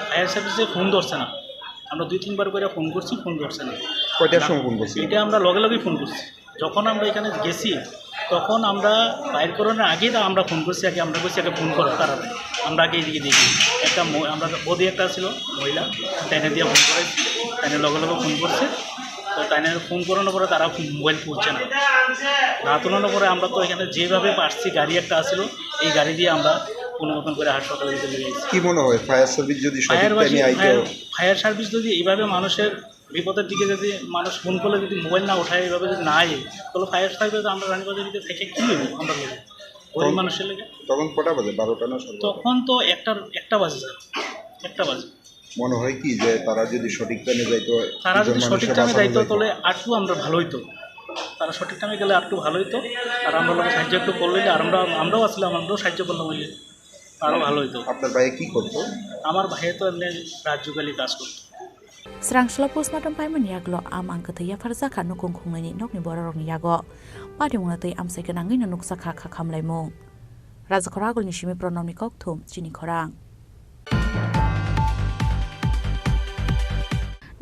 ফায়ার সার্ভিসে ফোন ধরছে না। আমরা দুই তিনবার করে ফোন করছি, ফোন ধরছে না। কয়টার সময় ফোন করছিলেন? এটা আমরা লগে লগেই ফোন করছি। যখন আমরা এখানে গেছি, তখন আমরা বাইর করানোর আগেই তো আমরা ফোন করছি, আগে আমরা কইছি, "আগে ফোন করো তাড়াতাড়ি, আমরা আগে এদিকে দেখি।" একটা ম-, আমরা বৌদি একটা ছিল মহিলা, তাইনে দিয়ে ফোন করেছি, তাইনে লগে লগে ফোন করছে। তো তাইনে ফোন করানোর পরে তারা মোবাইল তুলছে না, না তুলানোর পরে আমরা তো এখানে যেভাবে পারছি, গাড়ি একটা আসছিল, এই গাড়ি দিয়ে আমরা কোনো মতন করে হাসপাতালে দিতে লেগে গেছি। কি মনে হয়, ফায়ার সার্ভিস যদি সঠিক ফায়ার টাইমে আইতো? ফায়ার, ফায়ার সার্ভিস যদি এইভাবে মানুষের বিপদের দিকে যদি মানুষ ফোন করলে যদি মোবাইল না উঠায়, এইভাবে যদি না আয়, তাহলে ফায়ার সার্ভিস আমরা রানীবাজার দিকে থেকে কি হইব আমরা বলি? গরিব তখন, মানুষের লেগে। তখন কটা বাজে? বারোটা না সাড়ে বারোটা? তখন তো একটা, একটা বাজে স্যার, একটা বাজে। মনে হয় কি যে তারা যদি সঠিক টাইমে যাইতো, তারা যদি একজন সঠিক মানুষের টাইমে বাঁচানো যাইতো, যাইতো। তাহলে আরেকটু আমরা ভালো হইতো। তারা সঠিক টাইমে গেলে আরেকটু ভালো হইতো। আর আমরা লোক সাহায্য একটু করলে, আর আমরা, আমরাও আসলাম, আমরাও সাহায্য করলাম, ওই যে আরো ভালো হইতো। আপনার ভাইয়ে কি করতো? আমার ভাইয়ে তো এমনি রাজযোগালি কাজ করতো। Srang salo postmortem paimani yagulo a mang kwthwi yapharjakha nukung khungnaini nokni bororokni yago. Patimungno twi amchai gwnangwino nukjakha kha khamlaimung. Rajakhor agulni simi Pranobni kokthum chini khorang.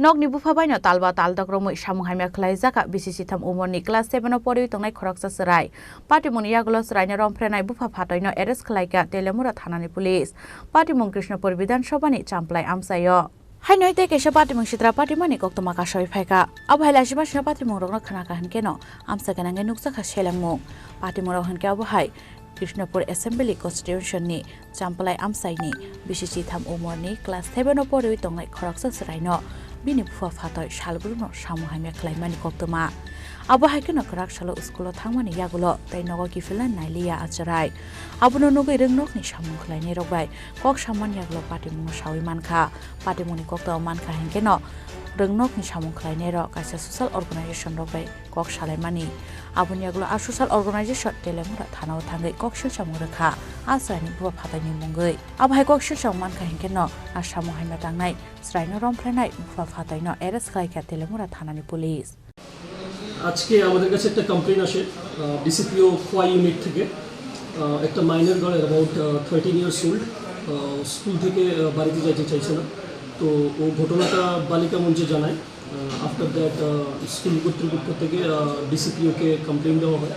Nokni bupha baino talba taldok romwi samung hamya khwlaijakha bisi sitham umorni class seven o poriwi tongnai khoroksa chwrai. Patimungni yagulo chwraino romphrenai bupha phatoino arrest khwlaikha Telemura thanani police. Patimung Krishnapur Bidhan Sabhani Champlai amchaio. Haino tei kaisa patimung sitra patimani koktwma kasawi phaikha. Abo hai laisima sina patimungrokno khnakha hinkhe no amsa gwnangwi nukjakha selengmung. Patimungrok hinkhe abo hai Krishnapur Assembly Constituency ni Champlai amchaini bisi sitham umorni class seven o poriwi tongnai khoroksa chwraino bini bupha phatoi salbrumno samung hamya khlaimani koktwma. Abo hai kheno kwrak salo school o thangmani yagulo tei nogo kiphilna nailiya a chwrai. Abono nugwi rwngnokni samung khlainairok bai kok samani yagulo patimungno sawi mankha. Patimungni koktwma mankha hinkhe no rwngnokni samung khlainairok kaisa social organization rok bai kok salaimani. Aboni yagulo a social organization Telemura thanao thangwi kok silsamung rwkha a chwraini bupha phataini mungwi. Abo hai kok silsamung mankha hinkhe no a samung hamya tangnai chwraino romphrenai bupha phataino arrest khlaikha Telemura thanani police. আজকে আমাদের কাছে একটা কমপ্লেন আসে ডিসিপিও খোয়াই ইউনিট থেকে। আহ, একটা minor girl, about thirteen years old, school থেকে আহ, বাড়িতে যাইতে চাইছে না। তো ও ঘটনাটা বালিকা মঞ্চে জানায়। আফটার দ্যাট স্কুল কর্তৃপক্ষ থেকে ডিসিপিওকে কমপ্লেন দেওয়া হয়।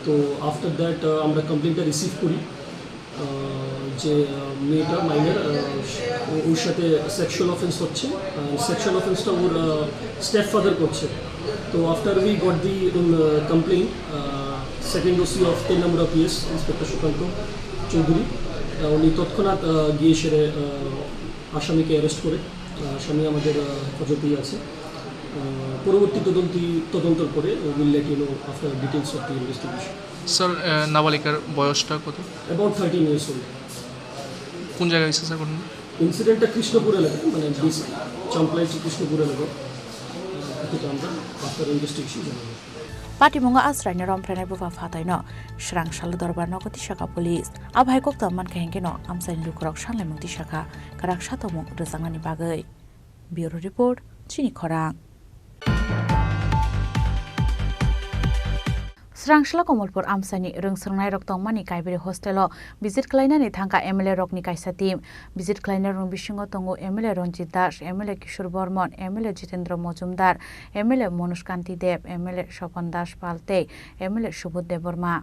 তো আফটার দ্যাট আমরা কমপ্লেনটা রিসিভ করি। আহ, যে আহ, মেয়েটা মাইনর, ওর সাথে সেক্সুয়াল অফেন্স হচ্ছে। সেক্সুয়াল অফেন্সটা ওর স্টেপ ফাদার করছে। তো after we got the complaint, second OC of Teliamura PS inspector Sukanta Chowdhury, ah, উনি তৎক্ষণাৎ আহ, গিয়ে সেরে আহ, আসামিকে অ্যারেস্ট করে। আহ, আসামি আমাদের আহ, হেফাজতেই আছে। আহ, পরবর্তী তদন্তি তদন্তর পরে will let you know after details of the investigation. Sir, ah, নাবালিকার বয়সটা কত? About thirteen years old. কোন জায়গায় হয়েছে স্যার ঘটনা? ইনসিডেন্টটা কৃষ্ণপুর এলাকায়, মানে বেসিক চাম্পলাই কৃষ্ণপুর এলাকায়। আহ, এটা আমরা আফটার ইনভেস্টিগেশন জানাবো। Patimungo a chwraino romphrenai bupha phataino srang salo dorbar nogo tisakha police. Abo hai koktham mankha hinkhe no amchaini lukurok sanlaimung tisakha kwrak sathomung rwjaknani bagwi. Bureau Report, Chini Khorang. Srang salo Komolpur amchaini rwng swrwngnairok tongmani Kaiberi hostel-o visit khlainani thangkha M L A rokni kaisa team. Visit khlainairokni bisingo tongo M L A Ranjit Das, M L A Kishore Bormon, M L A Jitendra Mojumdar, M L A Manoj Kanti Deb, M L A Swapan Das Pal tei M L A Subodh Debbarma.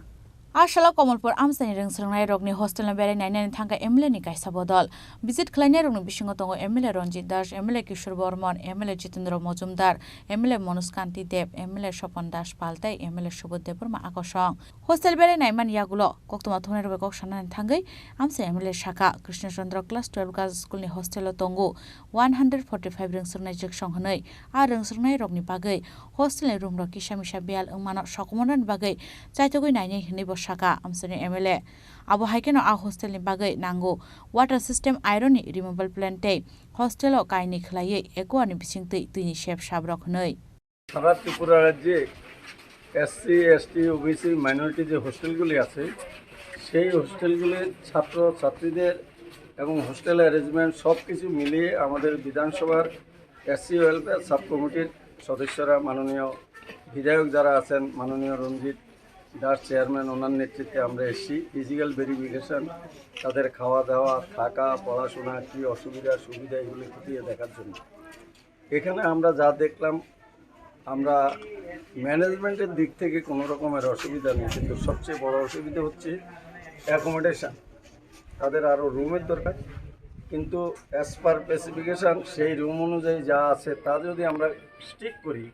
A salo Kamalpur amchaini rwngsrwngnairokni hostelno berai nainani thangkha M L A ni kaisa bodol. Visit khlainairokni bisingo tongo M L A Ranjit Das, M L A Kishore Bormon, M L A Jitendra Majumdar, M L A Manoj Kanti Deb, M L A Swapan Das Pal tei M L A Subodh Debbarma akosong. Hostel berai naimani yagulo koktwma thumnairok bai kok sanani thangwi amchaini M L A sakha, Krishna Chandra Class twelve Girls School ni hostelo tongo one hundred forty five rwngsrwngnaijwksong hwnwi. A rwngsrwngnairokni bagwi hostelni roomrok kisa misa beyal wngmano sokomornani bagwi chaithogwi nainai hwnwi bo sakha amchaini M L A. Abo hai kheno a hostelni bagwi nango water system iron ni removal plant tei hostelo kainwi khwlaiwi aqua ni bisingtwi twini sep sabrok hwnwi. সারা ত্রিপুরা রাজ্যে SC, ST, OBC, minority যে হোস্টেলগুলি আছে, সেই হোস্টেলগুলির ছাত্র ছাত্রীদের এবং hostel arrangement সব কিছু মিলিয়ে আমাদের বিধানসভার এসসি ওয়েলফেয়ার সাব কমিটির সদস্যরা, মাননীয় বিধায়ক যারা আছেন, মাননীয় রঞ্জিত দাস চেয়ারম্যান, ওনার নেতৃত্বে আমরা এসেছি ফিজিক্যাল ভেরিফিকেশন, তাদের খাওয়া দাওয়া, থাকা, পড়াশোনা, কী অসুবিধা সুবিধা, এগুলি খতিয়ে দেখার জন্য। এখানে আমরা যা দেখলাম, আমরা ম্যানেজমেন্টের দিক থেকে কোনো রকমের অসুবিধা নেই, কিন্তু সবচেয়ে বড় অসুবিধা হচ্ছে অ্যাকোমোডেশন। তাদের আরও রুমের দরকার, কিন্তু অ্যাজ পার স্পেসিফিকেশন সেই রুম অনুযায়ী যা আছে তা যদি আমরা স্টিক করি,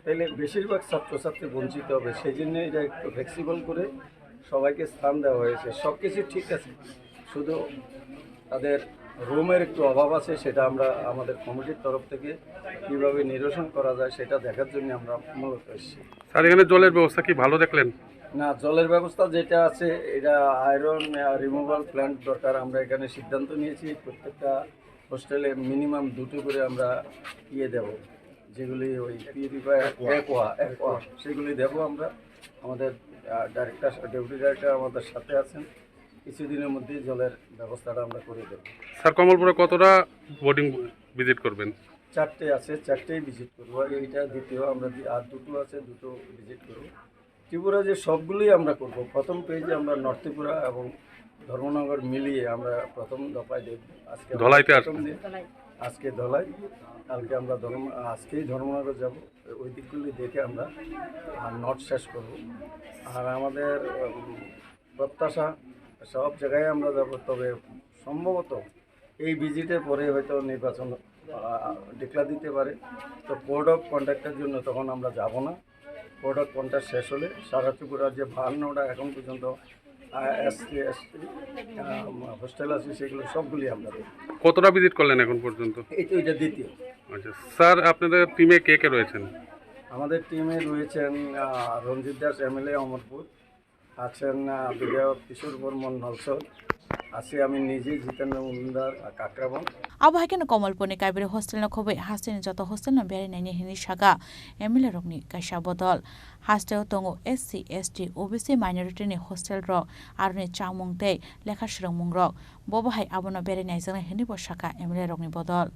তাহলে বেশিরভাগ ছাত্রছাত্রী বঞ্চিত হবে। সেই জন্য এটা একটু ফ্লেক্সিবল করে সবাইকে স্থান দেওয়া হয়েছে। সব কিছু ঠিক আছে, শুধু তাদের রুমের একটু অভাব আছে, সেটা আমরা আমাদের কমিটির তরফ থেকে কীভাবে নিরসন করা যায় সেটা দেখার জন্য আমরা মূলত এসেছি। স্যার, এখানে জলের ব্যবস্থা কি ভালো দেখলেন? না, জলের ব্যবস্থা যেটা আছে, এটা আয়রন রিমুভাল প্ল্যান্ট দরকার। আমরা এখানে সিদ্ধান্ত নিয়েছি প্রত্যেকটা হোস্টেলে মিনিমাম দুটো করে আমরা ইয়ে দেব, যেগুলি ওই পিউরিফায়ার, অ্যাকোয়া। অ্যাকোয়া, অ্যাকোয়া, সেগুলি দেব আমরা। আমাদের ডাইরেক্টর, ডেপুটি ডাইরেক্টর আমাদের সাথে আছেন। কিছুদিনের মধ্যেই জলের ব্যবস্থাটা আমরা করে দেব। স্যার, কমলপুরে কতটা বোর্ডিং ভিজিট করবেন? চারটে আছে, চারটেই ভিজিট করবো। এইটা দ্বিতীয়, আমরা দি-, আর দুটো আছে, দুটো ভিজিট করবো। ত্রিপুরা যে সবগুলোই আমরা করব। প্রথম পেজে আমরা নর্থ ত্রিপুরা এবং ধর্মনগর মিলিয়ে আমরা প্রথম দফায় দেখব। আজকে ধলাইতে প্রথম আসবেন। দিন। আজকে ধলাই, কালকে আমরা ধর্ম-, আজকেই ধর্মনগর যাব। ওই দিকগুলি দেখে আমরা, আহ, নর্থ শেষ করব। আর আমাদের, উম, প্রত্যাশা সব জায়গায় আমরা যাব, তবে সম্ভবত এই ভিজিটের পরে হয়তো নির্বাচন, আহ, ডিক্লেয়ার দিতে পারে। তো কোড অফ কন্ডাক্টের জন্য তখন আমরা যাব না। কোড অফ কন্ডাক্ট শেষ হলে সারা ত্রিপুরা রাজ্যে বাহান্নটা এখন পর্যন্ত, আহ, এসসি, এসটি, আহ, হোস্টেল আছে, সেগুলো সবগুলি আমরা দেখব। কতটা ভিজিট করলেন এখন পর্যন্ত? এই তো এটা দ্বিতীয়। আচ্ছা স্যার, আপনাদের টিমে কে কে রয়েছেন? আমাদের টিমে রয়েছেন, আহ, রঞ্জিত দাস এমএলএ অমরপুর, আছেন, আহ, বিধায়ক কিশোর বর্মন নলছর, আছি আমি নিজে, জিতেন্দ্র মজুমদার, আহ, Kakraban. Abo hai kheno Komolpurni Kaiberi hostel no khobwi hasteni joto hostel no berai naini hinwi sakha M L A rokni kaisa bodol. Hasteo tongo S C, S T, O B C minority ni hostel rok, aroni chamung tei lekha swrwngmung rok. Bobo hai abono berai naijaknai hinwi bo sakha M L A rokni bodol.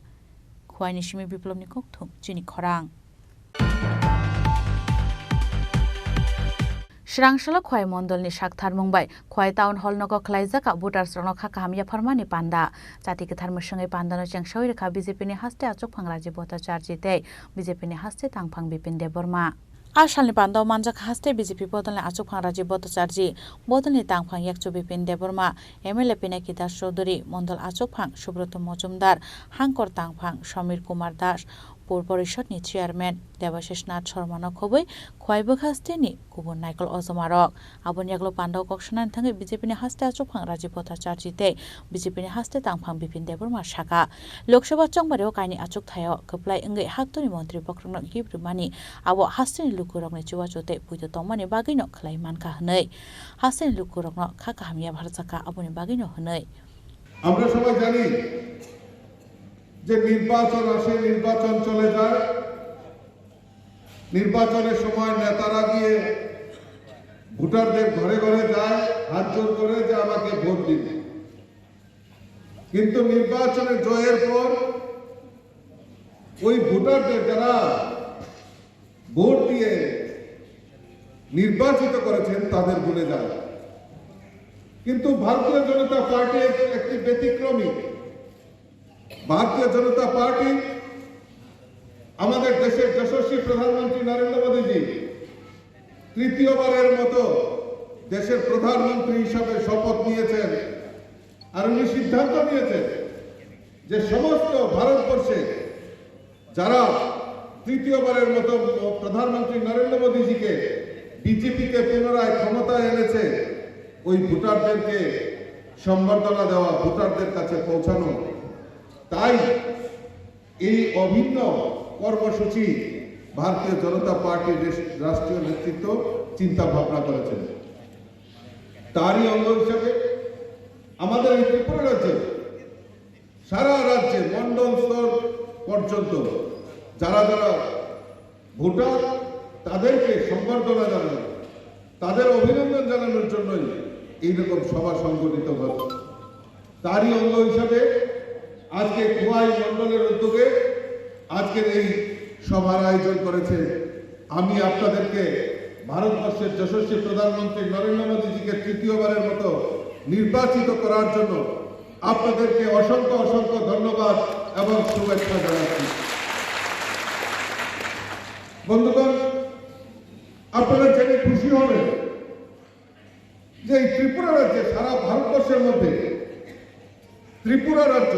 Khwai ni simi Biplobni kokthum, chini khorang. Swrang salo Khwai mondolni sak tharmung bai Khwai Town Hall nogo khwlaijak voters rokno kha kaham yapharmani panda. Chati kwthar mwswngwi pandano chengsawi rwkha B J P ni haste achukphang Rajiv Bhattacharjee tei B J P ni haste tangphang Bipin Debbarma. A salni pandao manjak haste B J P bodolni achukphang Rajiv Bhattacharjee, bodolni tangphang yakchu Bipin Debbarma, M L A Pinaki Das Chowdhury, mondol achukphang Subroto Mojumdar, hangkor tangphang Samir Kumar Das, Pur Porishod ni chairman Debashish Nath Sharma no khobwi Khwai bwkha steni kubun naikol ojoma rok. Aboni yagulo pandao kok sanani thangwi B J P ni haste achukphang Rajiv Bhattacharjee tei B J P ni haste tangphang Bipin Debbarma sakha, Lok Sabha chongbario kaini achukthaio kwplai wngwi haktorni montri bokhorokno gift rwmani abo hasteni lukurokni chubachu tei poito tongmani bagwino khwlai mankha hwnwi. Hasteni lukurokno kha kaham yapharjakha aboni bagwino hwnwi. আমরা সবাই জানি যে নির্বাচন আসে, নির্বাচন চলে যায়। নির্বাচনের সময় নেতারা গিয়ে ভোটারদের ঘরে ঘরে যায়, হাত জোড় করে যে আমাকে ভোট দিন। কিন্তু নির্বাচনের জয়ের পর ওই ভোটারদের যারা ভোট দিয়ে নির্বাচিত করেছেন তাদের ভুলে যান। কিন্তু ভারতীয় জনতা পার্টি এক-, একটি ব্যতিক্রমী। ভারতীয় জনতা পার্টি আমাদের দেশের যশস্বী প্রধানমন্ত্রী নরেন্দ্র মোদীজি তৃতীয়বারের মতো দেশের প্রধানমন্ত্রী হিসাবে শপথ নিয়েছেন আর উনি সিদ্ধান্ত নিয়েছেন যে সমস্ত ভারতবর্ষে যারা তৃতীয়বারের মতো প্রধানমন্ত্রী নরেন্দ্র মোদীজিকে, বিজেপিকে পুনরায় ক্ষমতায় এনেছে, ওই ভোটারদেরকে সম্বর্ধনা দেওয়া, ভোটারদের কাছে পৌঁছানো। তাই এই অভিন্ন কর্মসূচি ভারতীয় জনতা পার্টির রেস-, রাষ্ট্রীয় নেতৃত্ব চিন্তা ভাবনা করেছেন। তারই অঙ্গ হিসাবে আমাদের এই ত্রিপুরা রাজ্যে, সারা রাজ্যে মণ্ডল স্তর পর্যন্ত যারা যারা ভোটার, তাদেরকে সম্বর্ধনা জানানো, তাদের অভিনন্দন জানানোর জন্যই এইরকম সভা সংগঠিত হচ্ছে। তারই অঙ্গ হিসাবে আজকে খোয়াই মণ্ডলের উদ্যোগে আজকের এই সভার আয়োজন করেছে। আমি আপনাদেরকে ভারতবর্ষের যশস্বী প্রধানমন্ত্রী নরেন্দ্র মোদীজিকে তৃতীয়বারের মতো নির্বাচিত করার জন্য আপনাদেরকে অসংখ্য অসংখ্য ধন্যবাদ এবং শুভেচ্ছা জানাচ্ছি। বন্ধুগণ, আপনারা জেনে খুশি হবেন যে এই ত্রিপুরা রাজ্যে, সারা ভারতবর্ষের মধ্যে ত্রিপুরা রাজ্য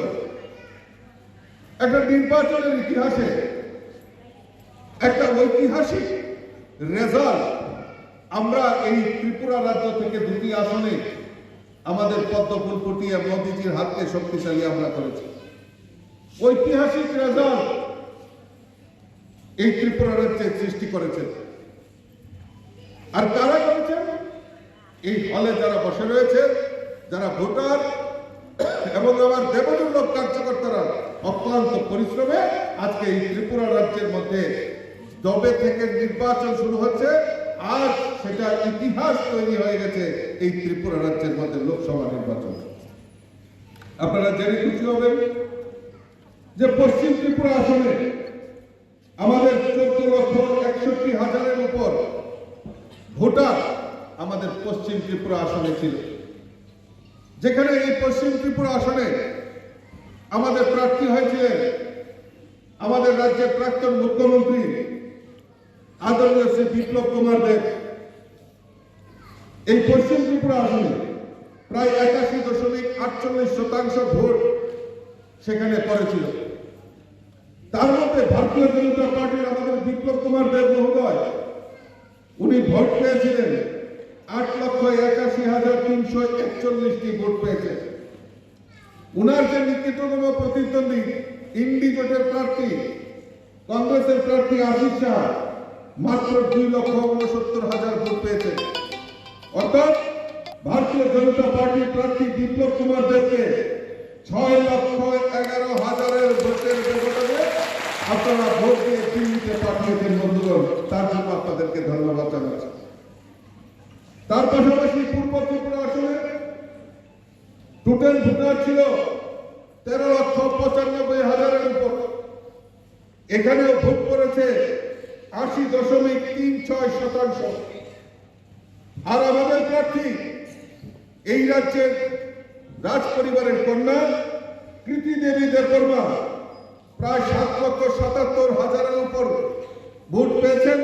একটা নির্বাচনের ইতিহাসে একটা ঐতিহাসিক রেজাল্ট আমরা এই ত্রিপুরা রাজ্য থেকে দুটি আসনে আমাদের পদ্মফুল ফুটিয়ে মোদিজির হাতকে শক্তিশালী আমরা করেছি। ঐতিহাসিক রেজাল্ট এই ত্রিপুরা রাজ্যে সৃষ্টি করেছেন। আর কারা করেছেন? এই হলে যারা বসে রয়েছে, যারা ভোটার এবং আমার দেবদুর্লভ কার্যকর্তারা অক্লান্ত পরিশ্রমে আজকে এই ত্রিপুরা রাজ্যের মধ্যে যবে থেকে নির্বাচন শুরু হচ্ছে, আজ সেটা ইতিহাস তৈরি হয়ে গেছে এই ত্রিপুরা রাজ্যের মধ্যে লোকসভা নির্বাচন। আপনারা জেনে খুশি হবেন যে পশ্চিম ত্রিপুরা আসনে আমাদের চোদ্দ লক্ষ একষট্টি হাজারের উপর ভোটার আমাদের পশ্চিম ত্রিপুরা আসনে ছিল, যেখানে এই পশ্চিম ত্রিপুরা আসনে আমাদের প্রার্থী হয়েছিলেন আমাদের রাজ্যের প্রাক্তন মুখ্যমন্ত্রী আদরণীয় শ্রী বিপ্লব কুমার দেব। এই পশ্চিম ত্রিপুরা আসনে প্রায় একাশি দশমিক আটচল্লিশ শতাংশ ভোট সেখানে পড়েছিল। তার মধ্যে ভারতীয় জনতা পার্টির আমাদের বিপ্লব কুমার দেব মহোদয়, উনি ভোট পেয়েছিলেন আট লক্ষ একাশি হাজার তিনশো একচল্লিশটি ভোট পেয়েছেন। উনার যে নিকটতম প্রতিদ্বন্দ্বী ইন্ডি জোটের প্রার্থী, কংগ্রেসের প্রার্থী আশিস শাহ মাত্র দুই লক্ষ ঊনসত্তর হাজার ভোট পেয়েছেন। অর্থাৎ ভারতীয় জনতা পার্টির প্রার্থী বিপ্লব কুমার দেবকে ছয় লক্ষ এগারো হাজারের ভোটের ব্যবধানে আপনারা ভোট দিয়ে দিল্লিতে পাঠিয়েছেন বন্ধুগণ, তার জন্য আপনাদেরকে ধন্যবাদ জানাচ্ছি। তার পাশাপাশি পূর্ব ত্রিপুরা আসনে টোটাল ভোটার ছিল তেরো লক্ষ পঁচানব্বই হাজারের উপর। এখানেও ভোট পড়েছে আশি দশমিক তিন ছয় শতাংশ। আর আমাদের প্রার্থী, এই রাজ্যের রাজ পরিবারের কন্যা কৃতি দেবী দেববর্মা প্রায় সাত লক্ষ সাতাত্তর হাজারের উপর ভোট পেয়েছেন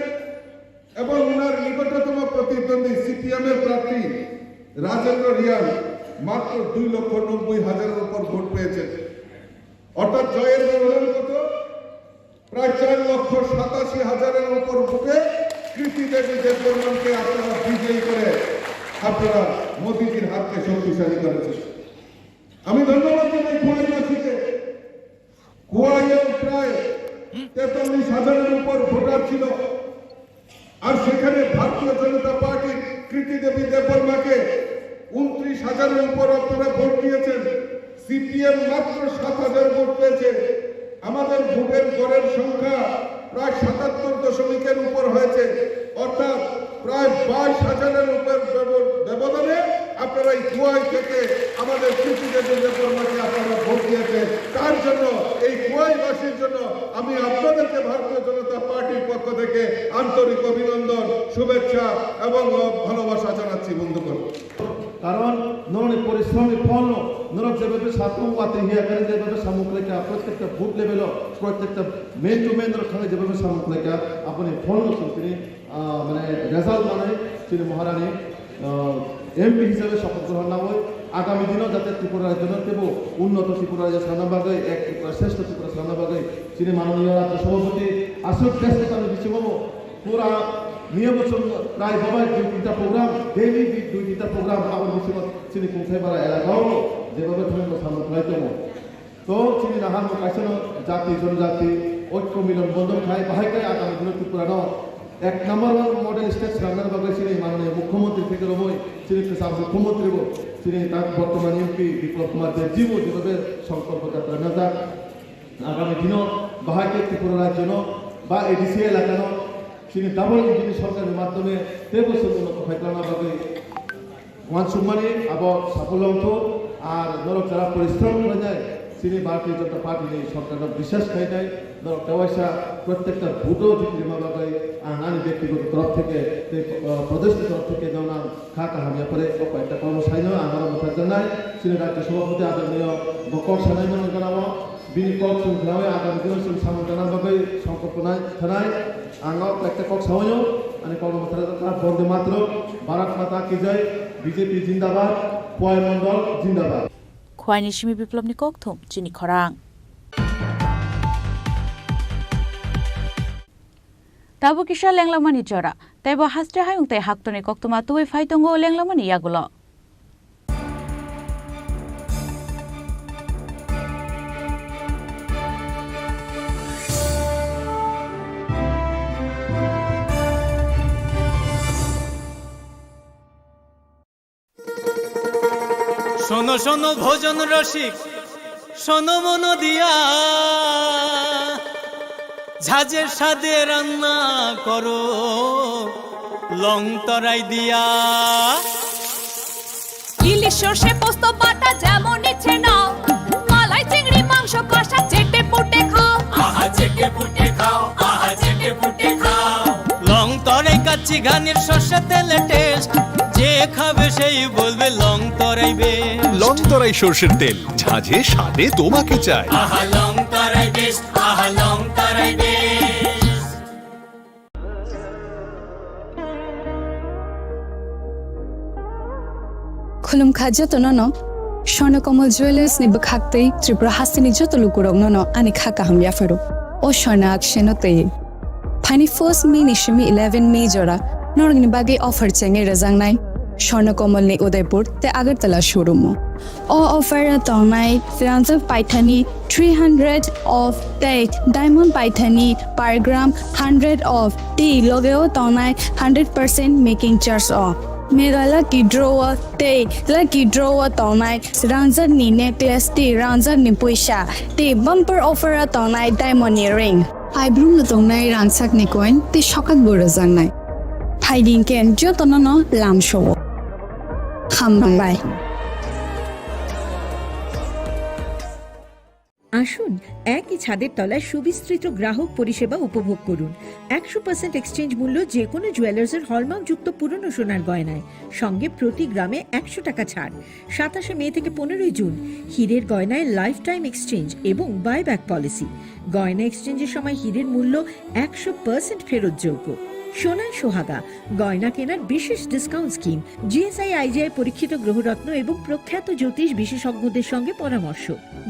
এবং ওনার নিকটতম প্রতিদ্বন্দ্বী সিপিএম এর প্রার্থী রাজেন্দ্র রিয়াং মাত্র দুই লক্ষ নব্বই হাজারের উপর ভোট পেয়েছেন। অর্থাৎ জয়ের ব্যবধান কত? প্রায় চার লক্ষ সাতাশি হাজারের উপর ভোটে কৃতি দেবী দেববর্মনকে আপনারা বিজয়ী করে আপনারা মোদিজির হাতকে শক্তিশালী করেছেন। আমি ধন্যবাদ জানাই খোয়াইবাসীকে। খোয়াইয়েও প্রায় তেতাল্লিশ হাজারের উপর ভোটার ছিল, আর সেখানে ভারতীয় জনতা পার্টির কৃতি দেবী দেববর্মাকে ঊনত্রিশ হাজারের উপর আপনারা ভোট দিয়েছেন। সিপিএম মাত্র সাত হাজার ভোট পেয়েছে। আমাদের ভোটের গড়ের সংখ্যা প্রায় সাতাত্তর দশমিকের উপর হয়েছে, অর্থাৎ প্রায় বাইশ হাজারের উপর ব্যব-, ব্যবধানে আপনারা এই খোয়াই থেকে আমাদের কৃতি দেবী দেববর্মাকে আপনারা ভোট দিয়েছেন। তার জন্য, এই খোয়াইবাসীর জন্য আমি আপনাদেরকে ভারতীয় জনতা পার্টির পক্ষ থেকে আন্তরিক অভিনন্দন, শুভেচ্ছা এবং ভালোবাসা জানাচ্ছি বন্ধুগণ। Karon norokni porishrom ni pholno norok jeba bwsa tongo watwi hiya khe jeba bwsa samung khlaikha, prottekta booth level o, prottekta man to man rok thangwi jeba bwsa samung khlaikha, aboni pholno chwng tini, ah, mane result manwi chini Maharani ah, M P hisabe sopoth grohon nangwi agami dino jate Tripura rajyono teibo unnoto Tripura rajyo sana bagwi, ek Tripura, shrestho Tripura sana bagwi chini manoniyo rajyo sabhapati aswk besta tangwi bisingo bo pura niya bochor rai babai dui tinta program, daily di dui tinta program aboni bisingo chini Kungsaibara elakao jebhabe thangma samung khlai tongo. To chini naharno kaisano jati, jonjati, oikko milon bondhon khai, bahai khai agami dino Tripurano ek number one model state swnamnani bagwi chini manoniya mukhyamantri theke romwi chini kwcham mukhyamantri bo chini tak bortoman M P Biplab Kumar Deb ji bo jebhabe songkolpo jatra najak. Agami dino bahai khe Tripura rajyono ba A D C elakano chini double engine ni sorkarni madhyome teibo chwng unnoti khai tongna bagwi uansukmani abo sapulongthok, ar norok jara porishrom khlainai, chini Bharatiya Janata Party ni sorkarno biswas khlainai, norok tewaisa prottekta vote o jiti rima bagwi ang ani byaktigoto torof theke tei, ah, Pradesh ni torof theke norokno ang kha kaham yapharwi o koyekta kormo saino ang oro mwthangjaknai. Chini Rajya Sabhapati adorniyo bo kok sanai mano gana o, bini kok chwng khnaui agami dino chwng samung tangna bagwi songkok thanai. Ang o koyekta kok sawi o, ani kokno mwthangjakha, Bonde Mataram, Bharat Mata Ki Jai, B J P Jindabad, Khowai Mondol Jindabad. Khowai ni simi Biplab ni kokthum, chini khorang. Tabuk kisa lenglamani jora, teibo haste hayung tei haktorni koktwma tubui phai tongo lenglamani yagulo. শোনো শোনো ভোজন রসিক, শোনো মন দিয়া, ঝাঁঝের স্বাদে রান্না করো লং তরাই দিয়া। ইলিশ সর্ষে পোস্ত বাটা যেমন ইচ্ছে নাও, মালাই চিংড়ি মাংস কষা চেটে পুটে খাও। আহা চেটে পুটে খাও, আহা চেটে পুটে খাও। লং তরাই কাচ্চি ঘানির সর্ষে তেলে টেস্ট, যে খাবে সেই বলবে লং তরাই বেস্ট। লং তরাই সর্ষের তেল, ঝাঁঝে স্বাদে তোমাকে চাই। আহা লং তরাই বেস্ট, আহা লং তরাই best. Khulumkha jotono no, Swarna Kamal Jewellers ni bwkhak tei Tripura hasteni joto lukurokno no ani kha kaham yapharo. O Swarna akseno tei. Phaini first May ni simi eleven May jora norokni bagwi offer chengwi rwjaknai Swarna Kamal ni Udaipur tei Agartala showroom o. O offer o tongnai rangjak paithani three hundred off tei diamond paithani per gram hundred off tei loge o tongnai hundred percent making charge o. Mega lucky draw o tei lucky draw o tongnai rangjak ni necklace tei rangjak ni puisa tei bumper offer o tongnai diamond ni ring. Aibrum no tongnai rangchak ni coin tei sokak bo rwjaknai. Phaidi hwnkhe jotono no lamsao. Hambai. আসুন, একই ছাদের তলায় সুবিস্তৃত গ্রাহক পরিষেবা উপভোগ করুন। একশো পার্সেন্ট এক্সচেঞ্জ মূল্য যে কোনো জুয়েলার্সের হলমার্কযুক্ত পুরনো সোনার গয়নায়, সঙ্গে প্রতি গ্রামে একশো টাকা ছাড়। সাতাশে মে থেকে পনেরোই জুন, হীরের গয়নায় লাইফ টাইম এক্সচেঞ্জ এবং বাইব্যাক পলিসি। গয়না এক্সচেঞ্জের সময় হীরের মূল্য একশো পার্সেন্ট ফেরতযোগ্য। সোনায় সোহাগা, গয়না কেনার বিশেষ discount scheme, G S I I G I পরীক্ষিত গ্রহরত্ন এবং প্রখ্যাত জ্যোতিষ বিশেষজ্ঞদের সঙ্গে পরামর্শ।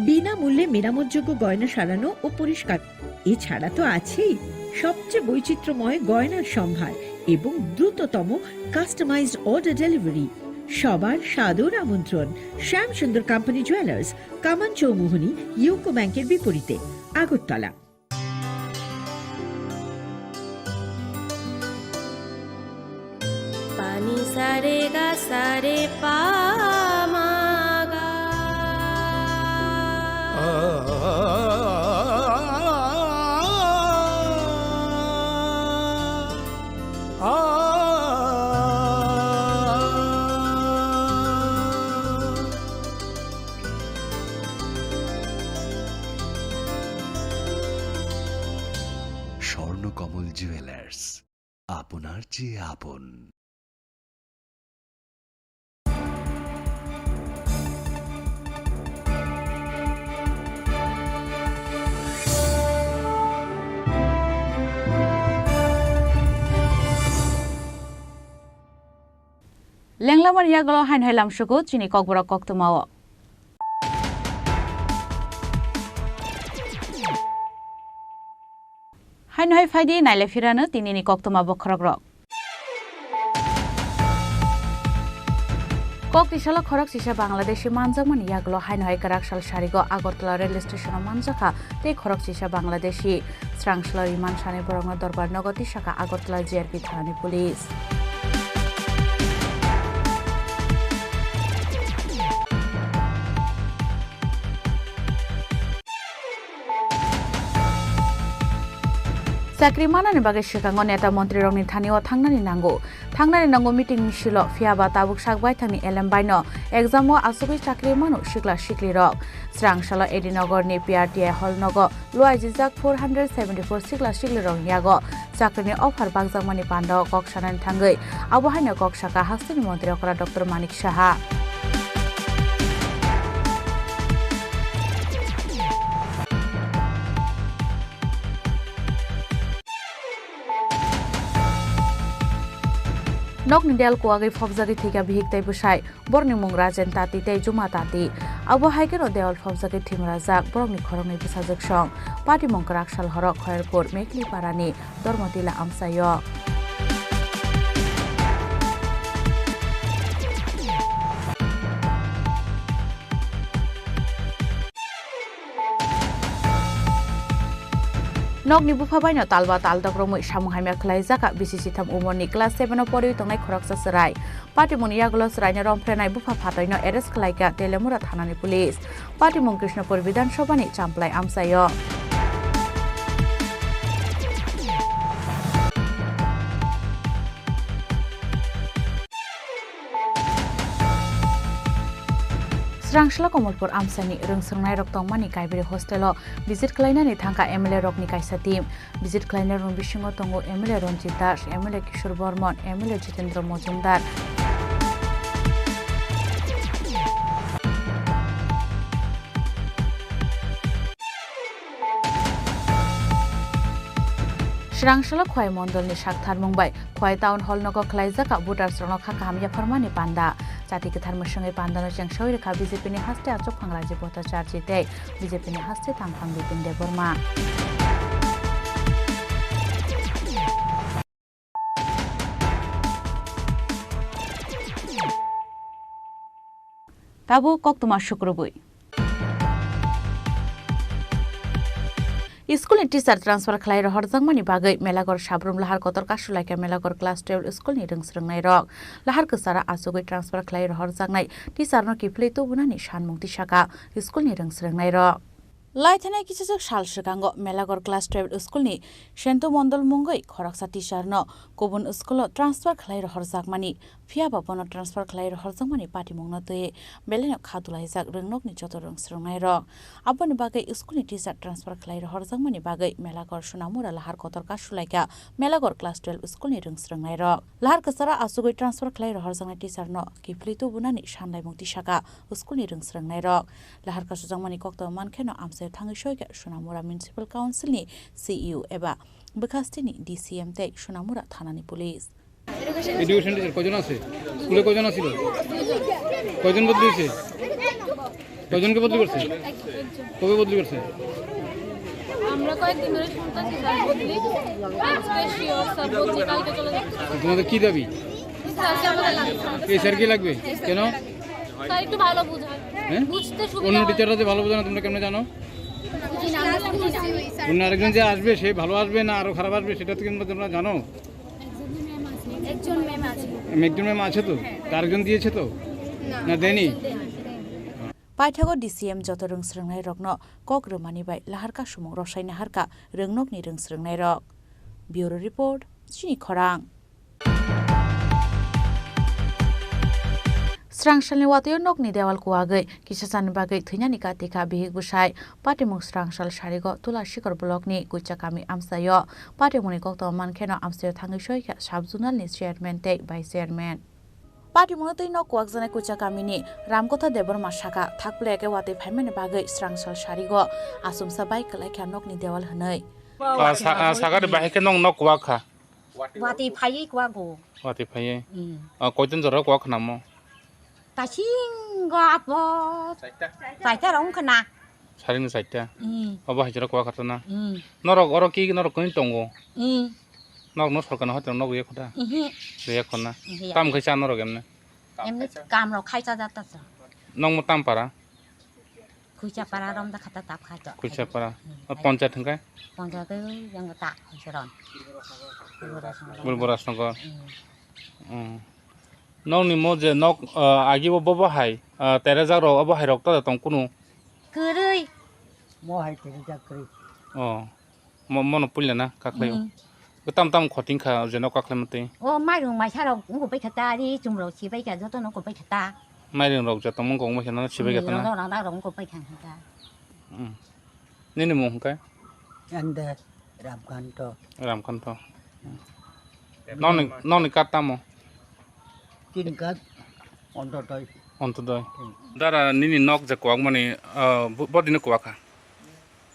বিনামূল্যে মেরামতযোগ্য গয়না সারানো ও পরিষ্কার। এছাড়া তো আছেই সবচেয়ে বৈচিত্র্যময় গয়নার সম্ভার এবং দ্রুততম কাস্টমাইজড অর্ডার ডেলিভারি। সবার সাদর আমন্ত্রণ শ্যাম সুন্দর কোম্পানি জুয়েলার্স, কামান চৌমুহনী, ইউকো ব্যাংকের বিপরীতে, Agartala. Pani sare ga sare pa ma ga. Swarnakamal jewellers, আপনার চেয়ে আপন। Lenglamani yagulo haino hai lamsugo chini kokborok koktwmao. Haino hai phaidi naile phirano tinini koktwma bokhorokrok. Kok tisalo khorok sisa Bangladeshi manjakmani yagulo haino hai kwrak sal sarigo Agartala rail station-o manjakha tei khorok sisa Bangladeshi. Srangsalo riman sanai borokno dorbar nogo tisakha Agartala G R P thanani police. Chakri manani bagwi swkango neta montrirokni thanio thangnani nango. Thangnani nango meeting misilo, phiyaba tabuk sak baithangni elem baino exam-o asugwi chakri mano sikla siklirok. Srangsalo A D Nogorni P R T I hall nogo luaijijak four hundred seventy four sikla siklirokni yago chakrini offer bakjakmani pandao kok sanani thangwi abo haino kok saka hasteni montri okra Doctor Manik Saha. Nokni dewal kuwagwi phobjagwi thwikha bihik tei bwsai. Borokni mung Rajen Tati tei Juma Tati. Abo hai kheno dewal phobjagwi thwimrajak borokni khoroknwi bwsajwksong. Patimung kwrak sal horo Khoyerpur, Mekliparani Dharmatila amchaio. Nokni bupha baino talba taldok romwi samung hamya khwlaijak B C C tham umorni class seven o poriwi tongnai khoroksa chwrai. Patimungni yagulo chwraino romphrenai bupha phathaino arrest khwlaikha Telemura thanani police. Patimung Krishnapur Bidhan Sabhani Champlai amchaio. Srangsla Komolpur amchaini rwngswrwngnairok tongmani Kaibri hostelo visit khlainani thangkha M L A rokni kaisa team. Visit khlainairokni bisingo tongo M L A Ranjit Das, M L A Kishore Bormon, M L A Jitendra Mojumdar. Srangsalo Khwai Mondolni sakthar mung bai Khwai Town Hall nogo khwlaijak voters rokno kha kaham yapharmani panda. Chati kwthar mwswngwi pandano chengsawi rwkha B J P ni haste achukphang Rajiv Bhattacharjee tei B J P ni haste tangphang Bipin Debbarma. Tabuk koktwma sukrubwi. School ni teacher transfer khlai rohorjakmani bagwi Melagor Sabrum Lahar Kotor kasulaikha Melagor class twelve school ni rwngsrwngnairok. Lahar kwcharo achugwi transfer khlai rohorjaknai teacher no kiphilwi tubunani sanmung tisakha school ni rwngsrwngnairok. Lai thanai kisijwk sal swkango Melagor class twelve school ni Sentu Mondol mungwi khoroksa teacher no kubun school o transfer khlai rohorjakmani, phiyaba bono transfer khlai rohorjakmani patimungno twiwi belaino kha dulaijak rwngnokni joto rwngsrwngnairok. Aboni bagwi school ni teacher transfer khlai rohorjakmani bagwi Melagor Sunamura Lahar Kotor kasulaikha Melagor class twelve school ni rwngsrwngnairok. Lahar kwcharo achugwi transfer khlai rohorjaknai teacher no kiphilwi tubunani sanlaimung tisakha school ni rwngsrwngnairok. Lahar kasukjakmani koktwma mankheno amchaio thangwi soikha Sunamura Municipal Council ni C E O eba bwkhasteni D C M tei Sunamura thanani police. Education teacher কজন আছে? স্কুলে কজন আছিল? কয়জন বদলি হয়েছে? কয়জনকে বদলি করছে? কবে বদলি করছে? আমরা কয়েকদিন ধরে শুনতেছি স্যার বদলি। আজকে শিওর স্যার বদলি, কালকে চলে যাবে। তোমাদের কি দাবি? স্যারকে আমাদের লাগবে। এই স্যার কি লাগবে? কেন? স্যার একটু ভালো বোঝায়। হ্যাঁ? বুঝতে সুবিধা অন্য হয়। টিচাররা যে ভালো বোঝায় না, তোমরা কেমনে জানো? বুঝি না, আমরা শুনছি। অন্য আরেকজন যে আসবে, সে ভালো আসবে না আরো খারাপ আসবে, সেটা তো কিন্তু তোমরা জানো? একজন ম্যাম আছে। একজন ম্যাম আছে। একজন ম্যাম আছে তো? তা আরেকজন দিয়েছে তো? না। না দেয়নি? একজন দেয়নি। Paithago D C M joto rwngsrwngnairokno kok rwmani bai lahar kasumung rwsai naharkha rwngnokni rwngsrwngnairok. Bureau Report, Chini Khorang. Srangsalni watwi o nokni dewal kuwagwi kisa chani bagwi thwinani katikha bihik bwsai. Patimung Srangsal sarigo Tula Sikor blockni Kuicha kami amchaio patimungni koktwma mankheno amchaio thangwi soikha sub-zonalni chairman tei vice chairman. Patimungno twi nok kuwakjaknai Kuicha kamini Ramkotha Debbarma sakha, thakpli eke watwi phaimani bagwi Srangsal sarigo achomsa bai kwlaikha nokni dewal hwnwi. Ah, sa-, ah, sakari bahai khe nong nok kuwak kha. Watwi phaiwi kuago. Watwi phaiwi? Mm. Ah, koiton jora kuak khnamo? Tasingo apo. Chaita rok wngkha na. Sarini chaita? Mm. Obo hai jora kuak kha na? Mm. Norok oro ki norok koi tongo? Mm. Norok no sorkar no hotel no gwe khoda? Mhm. Gwe khona. Mhm. Tam khai cha norok emne? Emne kam rok khai cha jata cha. Nokmo tam para? Khuichapara romda khata tap kha to. Khuichapara. Hmm. O ponchayat hwnkhe? Ponchayat o yang ta Khuicharon. Gurborasnagar. Hmm. Hmm. Nokni mo je nok, ah, agi bo bo hai, ah, terejak rok obo hai rok ta tong kunu? Kwrwi. Mo hai terejak kwrwi. Oh. Mo-, mono puila na kaklai o. Hmm. Tam tam khoting kha je nok kaklai mate. O mairung maisa rok wngkuk bai kha ta, ri chum rok si bai kha, joto no wngkuk bai kha ta. Mairung rok joto wngkuk bai kha na si bai kha ta na. Rok rok wngkuk bai kha ta. Hmm. Nini mung hwnkhe? Ande Ramkanto. Ramkanto. Nokni, nokni kat tamo? Tin kat Ontodoi. Ontodoi. Hmm. Dara nini nok je kuak mani, ah, bo, bo dino kuak kha?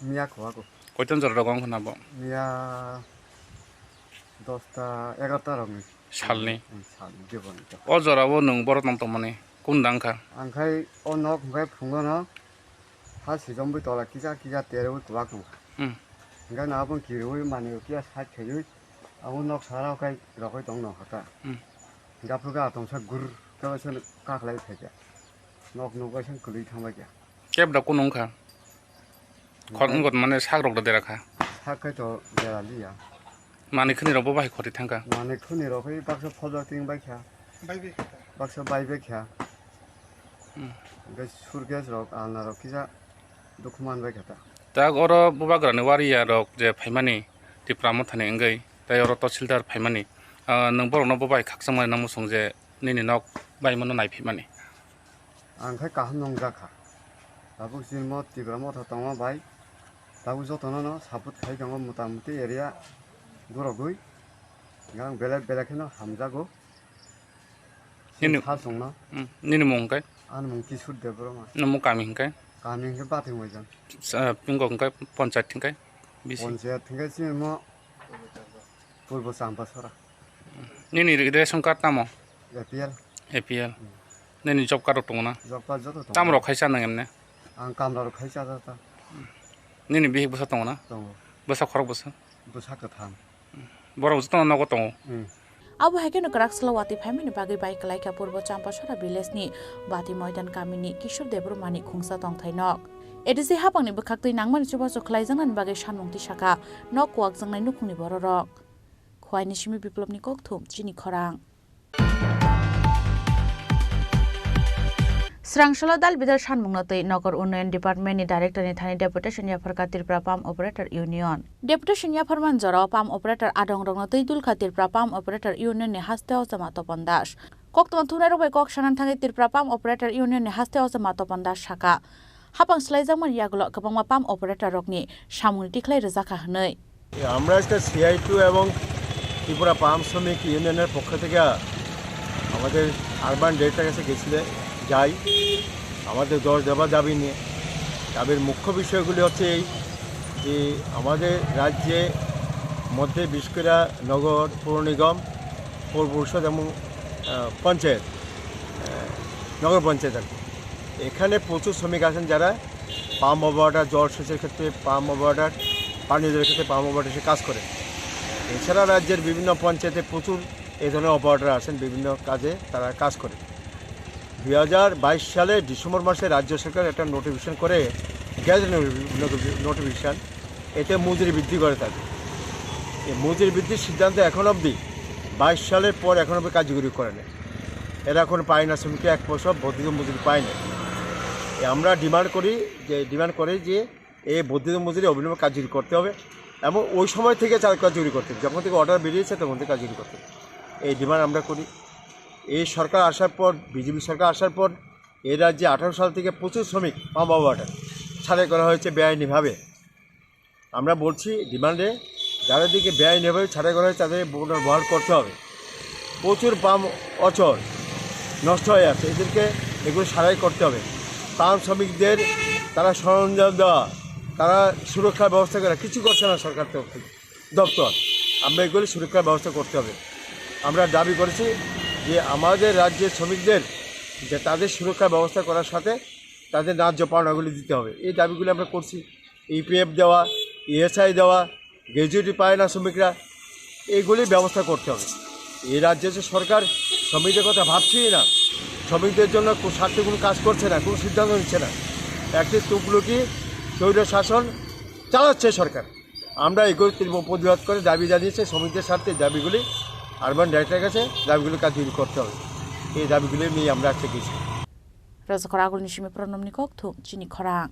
Miya kuago. Koiton jora rogo wngkha na bo? Miya dosta egarota rokni. Salni? Hmm, salni, jibon to. O jora o nwng borok tong tongmani kun dang kha? Ang khai o nok hwnkhe phungono ha sijom bui tola kisa kisa terwi kuak tong kha. Hmm. Hwnkhe no aboni kirwi mani kisa side khaiwi abo nok sara khai rokoi tong no kha ta. Hmm. Gaphru ga tongsa gur khe waisa kaklai phaikha. Nok nuk waisa kwlwi thangbaikha. Kebra kunu wngkha? Khor wngkha mane sak rok da dera kha. Sak khai to dera liya. Mani khni rok bo bahai khoti thangkha. Mani khni rok khai baksa phojak ting baikha. Baksa bai baikha. Hmm. Hwnkhe surkes rok alna rok kisa dukhu man baikha ta. Tak oro bubagrani wariya rok je phaimani Tipra Mothani wngwi, tei oro Tahsildar phaimani, ah, nwng borokno bo bai khakchangmani nang muchung je nini nok baimano naiphimani. Ang khe kaham nwngjak kha. Tabuk chini mo Tipra Motha tongma bai, tabuk jotono no support khai tongo mota moti area gorogwi. Ang belai belai kheno hamjago. Nini, ha songno. Hmm, nini mung hwnkhe? Ani mung Kishore Debbarma. Nini mung kami hwnkhe? Kami hwnkhe Bathing Moidan. Sa-, pingo hwnkhe ponchayat hwnkhe? Bisi. Ponchayat hwnkhe chini mo Purbo Champasora. Nini ration card tamo? A P L. A P L. Hmm. Nini job card rok tongo na? Job card joto tongo. Tamo rok khai cha nang emne? Ang kamla rok khai cha ta. Nini bihik bwsa tongo na? Tongo. Bwsa khorok bwsa? Bwsa kwthang. Borok jotono nogo tongo. Hmm. Abo hai kheno kwrak salo watwi phaimani bagwi bai kwlai kha Purbo Champasora village ni Bati Moidan kamini Kishore Debbarmani khungsa tongthai nok. A D C hapangni bwkhaktwi nangmani chubachu khwlaijaknani bagwi sanmung tisakha nok kuwakjaknai nukhungni bororok. Khwaini simi Biplobni kokthum chini khorang. Srangsola Dalbidal sanmungno twi Nogor Unnayan Department ni Director ni thani deputation yapharkha Tripura Pump Operator Union. Deputation yapharmani jorao pump operator adongrokno twi dulkha Tripura Pump Operator Union ni haste o Jama Topon Das. Koktwma thumnairok bai kok sanani thangwi Tripura Pump Operator Union ni haste o Jama Topon Das sakha, hapang swlaijakmani yagulo kwbangma pump operator rokni samungni tikhlai rwjakha hwnwi. আমরা আজকে সিআইটিউ এবং ত্রিপুরা পাম শ্রমিক ইউনিয়নের পক্ষ থেকে আমাদের urban director কাছে গেছিলে যাই আমাদের দশ দফা দাবি নিয়ে। দাবির মুখ্য বিষয়গুলি হচ্ছে এই যে আমাদের রাজ্যে মধ্যে বিশেষ করে নগর, পৌর নিগম, পৌর পরিষদ এবং, আহ, পঞ্চায়েত, আহ, নগর পঞ্চায়েত আর কি। এখানে প্রচুর শ্রমিক আছেন যারা পাম অপারেটর, জলসেচের ক্ষেত্রে পাম অপারেটর, পানীয় জলের ক্ষেত্রে পাম অপারেটর হিসেবে কাজ করে। এছাড়া রাজ্যের বিভিন্ন পঞ্চায়েতে প্রচুর এই ধরনের অপারেটর আছেন, বিভিন্ন কাজে তারা কাজ করে। দুই হাজার বাইশ সালে ডিসেম্বর মাসে রাজ্য সরকার একটা নোটিফিকেশন করে, গ্যাজেট নোটিফিকেশন, এতে মজুরি বৃদ্ধি করে তাদের। এই মজুরি বৃদ্ধির সিদ্ধান্ত এখন অবধি, বাইশ সালের পর এখন অবধি কার্যকরী করে নেই। এরা এখন পায় না, শ্রমিকরা এক পয়সা বর্ধিত মজুরি পায় না। এ আমরা ডিমান্ড করি যে, ডিমান্ড করে যে এই বর্ধিত মজুরি অবিলম্বে কার্যকরী করতে হবে এবং ওই সময় থেকে চালু কার্যকরী করতে হবে, যখন থেকে অর্ডার বেরিয়েছে তখন থেকে কার্যকরী করতে হবে। এই ডিমান্ড আমরা করি। এই সরকার আসার পর, বিজেপি সরকার আসার পর এই রাজ্যে আঠারো সাল থেকে প্রচুর শ্রমিক পাম অপারেটর ছাঁটাই করা হয়েছে বেআইনিভাবে। আমরা বলছি ডিমান্ডে, যাদেরকে বেআইনিভাবে ছাঁটাই করা হয়েছে তাদের পুনর্বহাল করতে হবে। প্রচুর পাম অচল নষ্ট হয়ে আছে, এদেরকে এগুলো সারাই করতে হবে। পাম শ্রমিকদের তারা সরঞ্জাম দেওয়া, তারা সুরক্ষার ব্যবস্থা করা, কিছু করছে না সরকার তরফ থেকে, দপ্তর। আমরা এগুলি সুরক্ষার ব্যবস্থা করতে হবে। আমরা দাবি করেছি যে আমাদের রাজ্যের শ্রমিকদের, যে তাদের সুরক্ষার ব্যবস্থা করার সাথে তাদের ন্যায্য পাওনাগুলি দিতে হবে। এই দাবিগুলি আমরা করছি। ইপিএফ দেওয়া, ইএসআই দেওয়া, গ্র্যাচুইটি পায় না শ্রমিকরা, এইগুলির ব্যবস্থা করতে হবে। এই রাজ্যে যে সরকার শ্রমিকদের কথা ভাবছেই না, শ্রমিকদের জন্য কো-, স্বার্থে কোনো কাজ করছে না, কোনো সিদ্ধান্ত নিচ্ছে না, একটি তুগলকি স্বৈর শাসন চালাচ্ছে সরকার। আমরা এগুলো তীব্র প্রতিবাদ করে দাবি জানিয়েছে শ্রমিকদের স্বার্থে দাবিগুলি আরবান ডাইরেক্টরের কাছে দাবিগুলি কার্যকরী করতে হবে। এই দাবিগুলি নিয়ে আমরা আজকে গেছি। Rojakhor agulni simi pronomni kok thung chini khorang.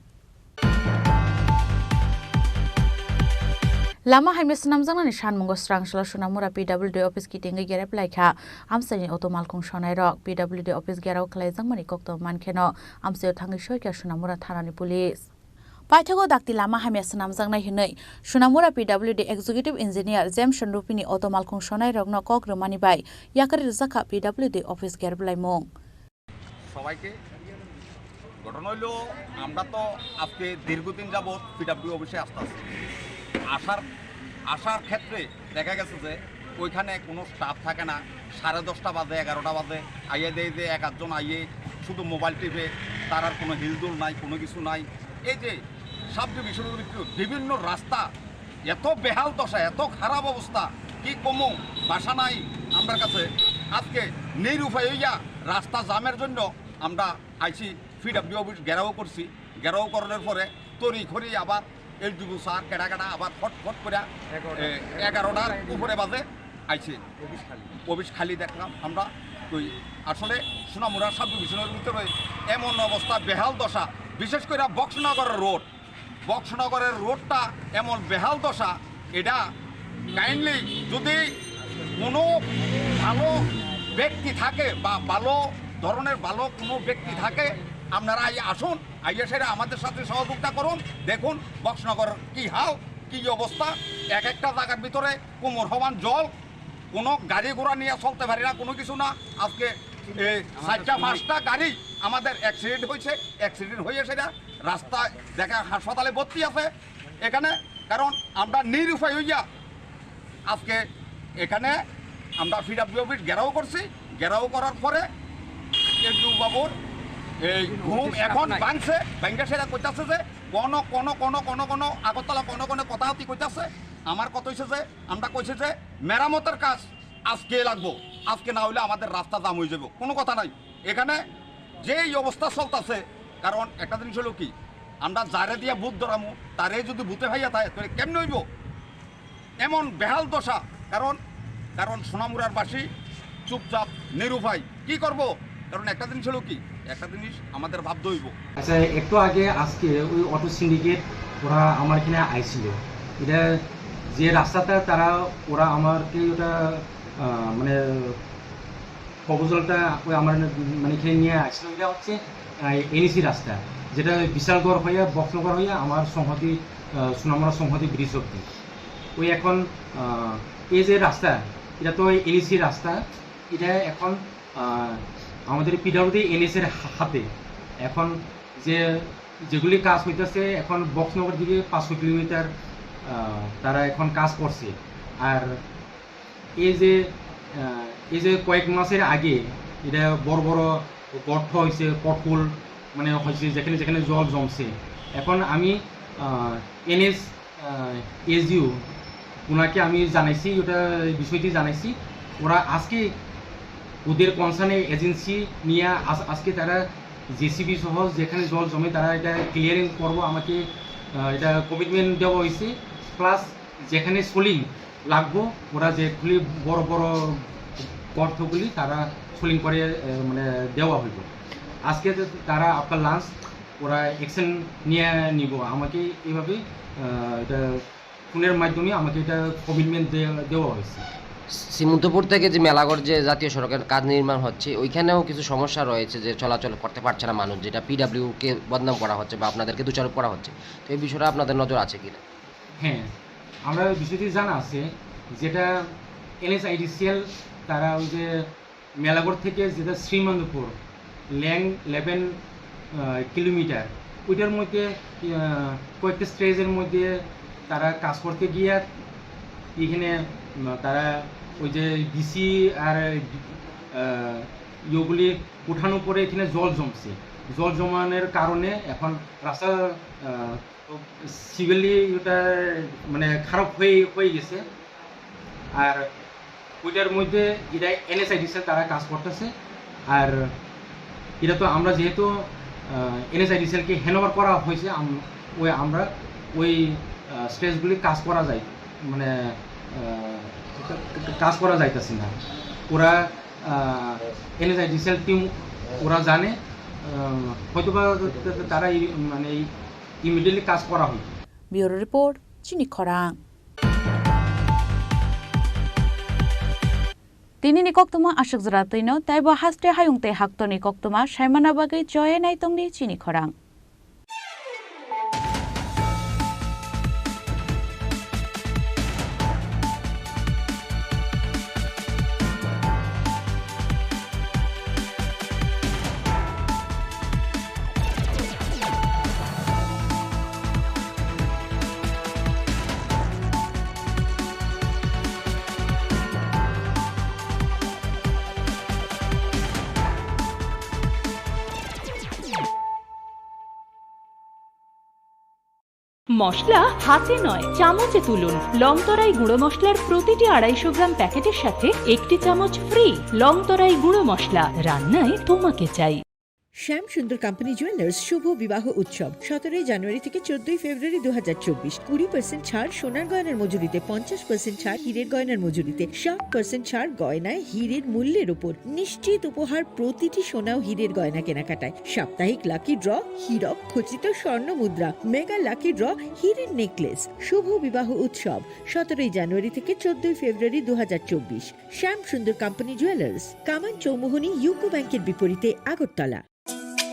Lama hamya swnamjaknani sanmungo Srangsla Sonamura P W D office kitingwi gerep laikha amchaini auto malkhung sonairok. P W D office gerao khlaijakmani koktwma mankheno amchaio thangwi soikha Sonamura thanani police. Paithago dakti lama hamya swnamjaknai hwnwi Sonamura P W D executive engineer Jameson Rupini auto malkhung sonairokno kok rwmani bai yakarwi rwjakha P W D office gerep laimung. সবাইকে। ঘটনা হইলো, আমরা তো আজকে দীর্ঘদিন যাবৎ পিডাব্লিউ অফিসে আসতে আসছি। আসার আসার ক্ষেত্রে দেখা গেছে যে ওইখানে কোনো স্টাফ থাকে না। সাড়ে দশটা বাজে, এগারোটা বাজে, আইয়ে দেয় যে এক আধজন আইয়ে শুধু মোবাইল টিপে, তার আর কোনো হিলদুল নাই, কোনো কিছু নাই। এই যে সাব ডিভিশনের ভিতরে বিভিন্ন রাস্তা এত বেহাল দশা, এত খারাপ অবস্থা, কি কমু, ভাষা নাই আমার কাছে। আজকে নিরুপায় হইয়া রাস্তা জামের জন্য আমরা আইছি, পিডাব্লিউ অফিস ঘেরাও করছি। ঘেরাও করানোর পরে তড়ি ঘড়ি আবার এলডিবু স্যার কেডা কেডা আবার ফট ফট করে এগারোটার উপরে বাজে আইছে। অফিস খালি দেখলাম আমরা। তো আসলে সোনামুড়া সাব ডিভিশনের ভিতরে এমন অবস্থা, বেহাল দশা, বিশেষ করে বক্সনগরের রোড, বক্সনগরের রোডটা এমন বেহাল দশা, এটা কাইন্ডলি যদি কোনো ভালো ব্যক্তি থাকে বা ভালো ধরনের ভালো কোনো ব্যক্তি থাকে, আপনারা এই আসুন, আইয়া সেটা আমাদের সাথে সহযোগিতা করুন। দেখুন বক্সনগর কি হাল, কি অবস্থা, এক একটা জায়গার ভিতরে কোমর সমান জল, কোনো গাড়ি ঘোড়া নিয়ে চলতে পারি না, কোনো কিছু না। আজকে এই চারটা পাঁচটা গাড়ি আমাদের অ্যাক্সিডেন্ট হয়েছে, অ্যাক্সিডেন্ট হয়ে সেটা রাস্তায় দেখা হাসপাতালে ভর্তি আছে এখানে। কারণ আমরা নিরুপায় হইয়া আজকে এখানে আমরা পিডাব্লিউ অফিস ঘেরাও করছি। ঘেরাও করার পরে এলডিও বাবুর এই ঘুম এখন ভাঙছে, ভাঙ্গা সেটা কইতাছে যে কোনো কোনো কোনো কোনো কোনো আগরতলা কোনো কোনো কথা হতি কইতাছে। আমার কথা হইছে যে আমরা কইছি যে মেরামতের কাজ আজকে লাগবো, আজকে না হইলে আমাদের রাস্তা জাম হয়ে যাবো, কোনো কথা নাই। এখানে যে এই অবস্থা চলতেছে, কারণ একটা জিনিস হলো কি, আমরা যারে দিয়া ভূত ধরামু, তারে যদি ভূতে ভাইয়া থাকে, তাহলে কেমনে হইব? এমন বেহাল দশা। কারণ কারণ সোনামুড়ার বাসী চুপচাপ নিরুপায়, কি করব? কারণ একটা জিনিস হলো কি, একটা জিনিস আমাদের ভাবতে হইব। আচ্ছা, একটু আগে আজকে ওই অটো সিন্ডিকেট ওরা আমার এখানে আইছিল। এটা যে রাস্তাটা তারা ওরা আমাকে ওটা আহ, মানে প্রপোজালটা ওই আমার মানে এখানে নিয়ে আসছিল। এটা হচ্ছে এনইসি রাস্তা, যেটা বিশালগড় হয়ে বক্সনগর হয়ে আমার সংহতি আহ, সোনামুড়া সংহতি ব্রিজ অব্দি। ওই এখন আহ, এই যে রাস্তা, এটা তো এনইসি রাস্তা। এটা এখন আহ, আমাদের পিডাব্লিউডি এনএস এর হা- হাতে। এখন যে যেগুলি কাজ হইতেছে, এখন বক্সনগর দিকে পাঁচশো কিলোমিটার আহ, তারা এখন কাজ করছে। আর এই যে আহ, এই যে কয়েক মাসের আগে এটা বড় বড় গর্ত হয়েছে, পটহোল মানে হয়েছে, যেখানে যেখানে জল জমছে। এখন আমি এনএস এজিও ওনাকে আমি জানাইছি, ওটা বিষয়টি জানাইছি। ওরা আজকে ওদের কনসার্ন এজেন্সি নিয়ে আজ- আজকে তারা জেসিবি সহ যেখানে জল জমে তারা এটা ক্লিয়ারিং করবো, আমাকে আহ, এটা কমিটমেন্ট দেওয়া হয়েছে। প্লাস যেখানে সোলিং লাগবো, ওরা যে খুলি বড় বড় গর্তগুলি তারা সোলিং করে আহ, মানে দেওয়া হইব। আজকে যে তারা আফটার লাঞ্চ ওরা অ্যাকশন নিয়ে নিব, আমাকে এইভাবে আহ, এটা ফোনের মাধ্যমে আমাকে এটা কমিটমেন্ট দেওয়া হয়েছে। সীমন্তপুর থেকে যে মেলাগড় যে জাতীয় সড়কের কাজ নির্মাণ হচ্ছে, ওইখানেও কিছু সমস্যা রয়েছে যে চলাচল করতে পারছে না মানুষ, যেটা পিডাব্লিউ কে বদনাম করা হচ্ছে বা আপনাদেরকে দোষারোপ করা হচ্ছে। তো এই বিষয়টা আপনাদের নজর আছে কিনা? হ্যাঁ, আমরা ওই বিষয়টি জানা আছে, যেটা এনএসআইডিসিএল তারা ওই যে মেলাগড় থেকে যেটা শ্রীমন্তপুর লেং ইলেভেন কিলোমিটার, ওইটার মধ্যে আহ, কয়েকটা স্ট্রেচের মধ্যে তারা কাজ করতে গিয়ে এখানে উম, তারা ওই যে বিসি আর, আহ, ইয়েগুলি উঠানোর পরে এখানে জল জমছে। জল জমানোর কারণে এখন রাস্তা, আহ, সিভিলি ওটা মানে খারাপ হয়ে, হয়ে গেছে। আর ওইটার মধ্যে এরা এনএইচআইডিসিএল তারা কাজ করতেছে। আর এটা তো আমরা যেহেতু, আহ, এনএইচআইডিসিএলকে হ্যান্ডওভার করা হয়েছে, আম-, ওই আমরা ওই, আহ, স্ট্রেচগুলি কাজ করা যায়, মানে, আহ, কাজ করা যাইতেছে না। ওরা, আহ, এনএইচআইডিসিএল টিম ওরা জানে, আহ, হয়তোবা তারা ই-, মানে ইমিডিয়েটলি কাজ করা হইতো। Bureau Report, Chini Khorang. Tini ni koktwma aswk jora twino, tei bo haste hayung tei haktorni koktwma saimana bagwi choye naitongdi Chini Khorang. মশলা হাতে নয়, চামচে তুলুন। লংতরাই গুঁড়ো মশলার প্রতিটি আড়াইশো গ্রাম প্যাকেটের সাথে একটি চামচ ফ্রি। লংতরাই গুঁড়ো মশলা, রান্নায় তোমাকে চাই। শ্যাম সুন্দর কোম্পানি জুয়েলার্স শুভ বিবাহ উৎসব সতেরোই জানুয়ারি থেকে চোদ্দই ফেব্রুয়ারি দু হাজার চব্বিশ। কুড়ি পার্সেন্ট ছাড় সোনার গয়নার মজুরিতে, পঞ্চাশ পার্সেন্ট ছাড় হীরের গয়নার মজুরিতে, ষাট পার্সেন্ট ছাড় গয়নায় হীরের মূল্যের উপর। নিশ্চিত উপহার প্রতিটি সোনা ও হীরের গয়না কেনাকাটায়। সাপ্তাহিক লাকি ড্র, হীরক খচিত স্বর্ণ মুদ্রা, মেগা লাকি ড্র, হীরের নেকলেস। শুভ বিবাহ উৎসব সতেরোই জানুয়ারি থেকে চোদ্দই ফেব্রুয়ারি দু হাজার চব্বিশ। শ্যাম সুন্দর কোম্পানি জুয়েলার্স, কামান চৌমুহনী ইউকো ব্যাংকের বিপরীতে আগরতলা।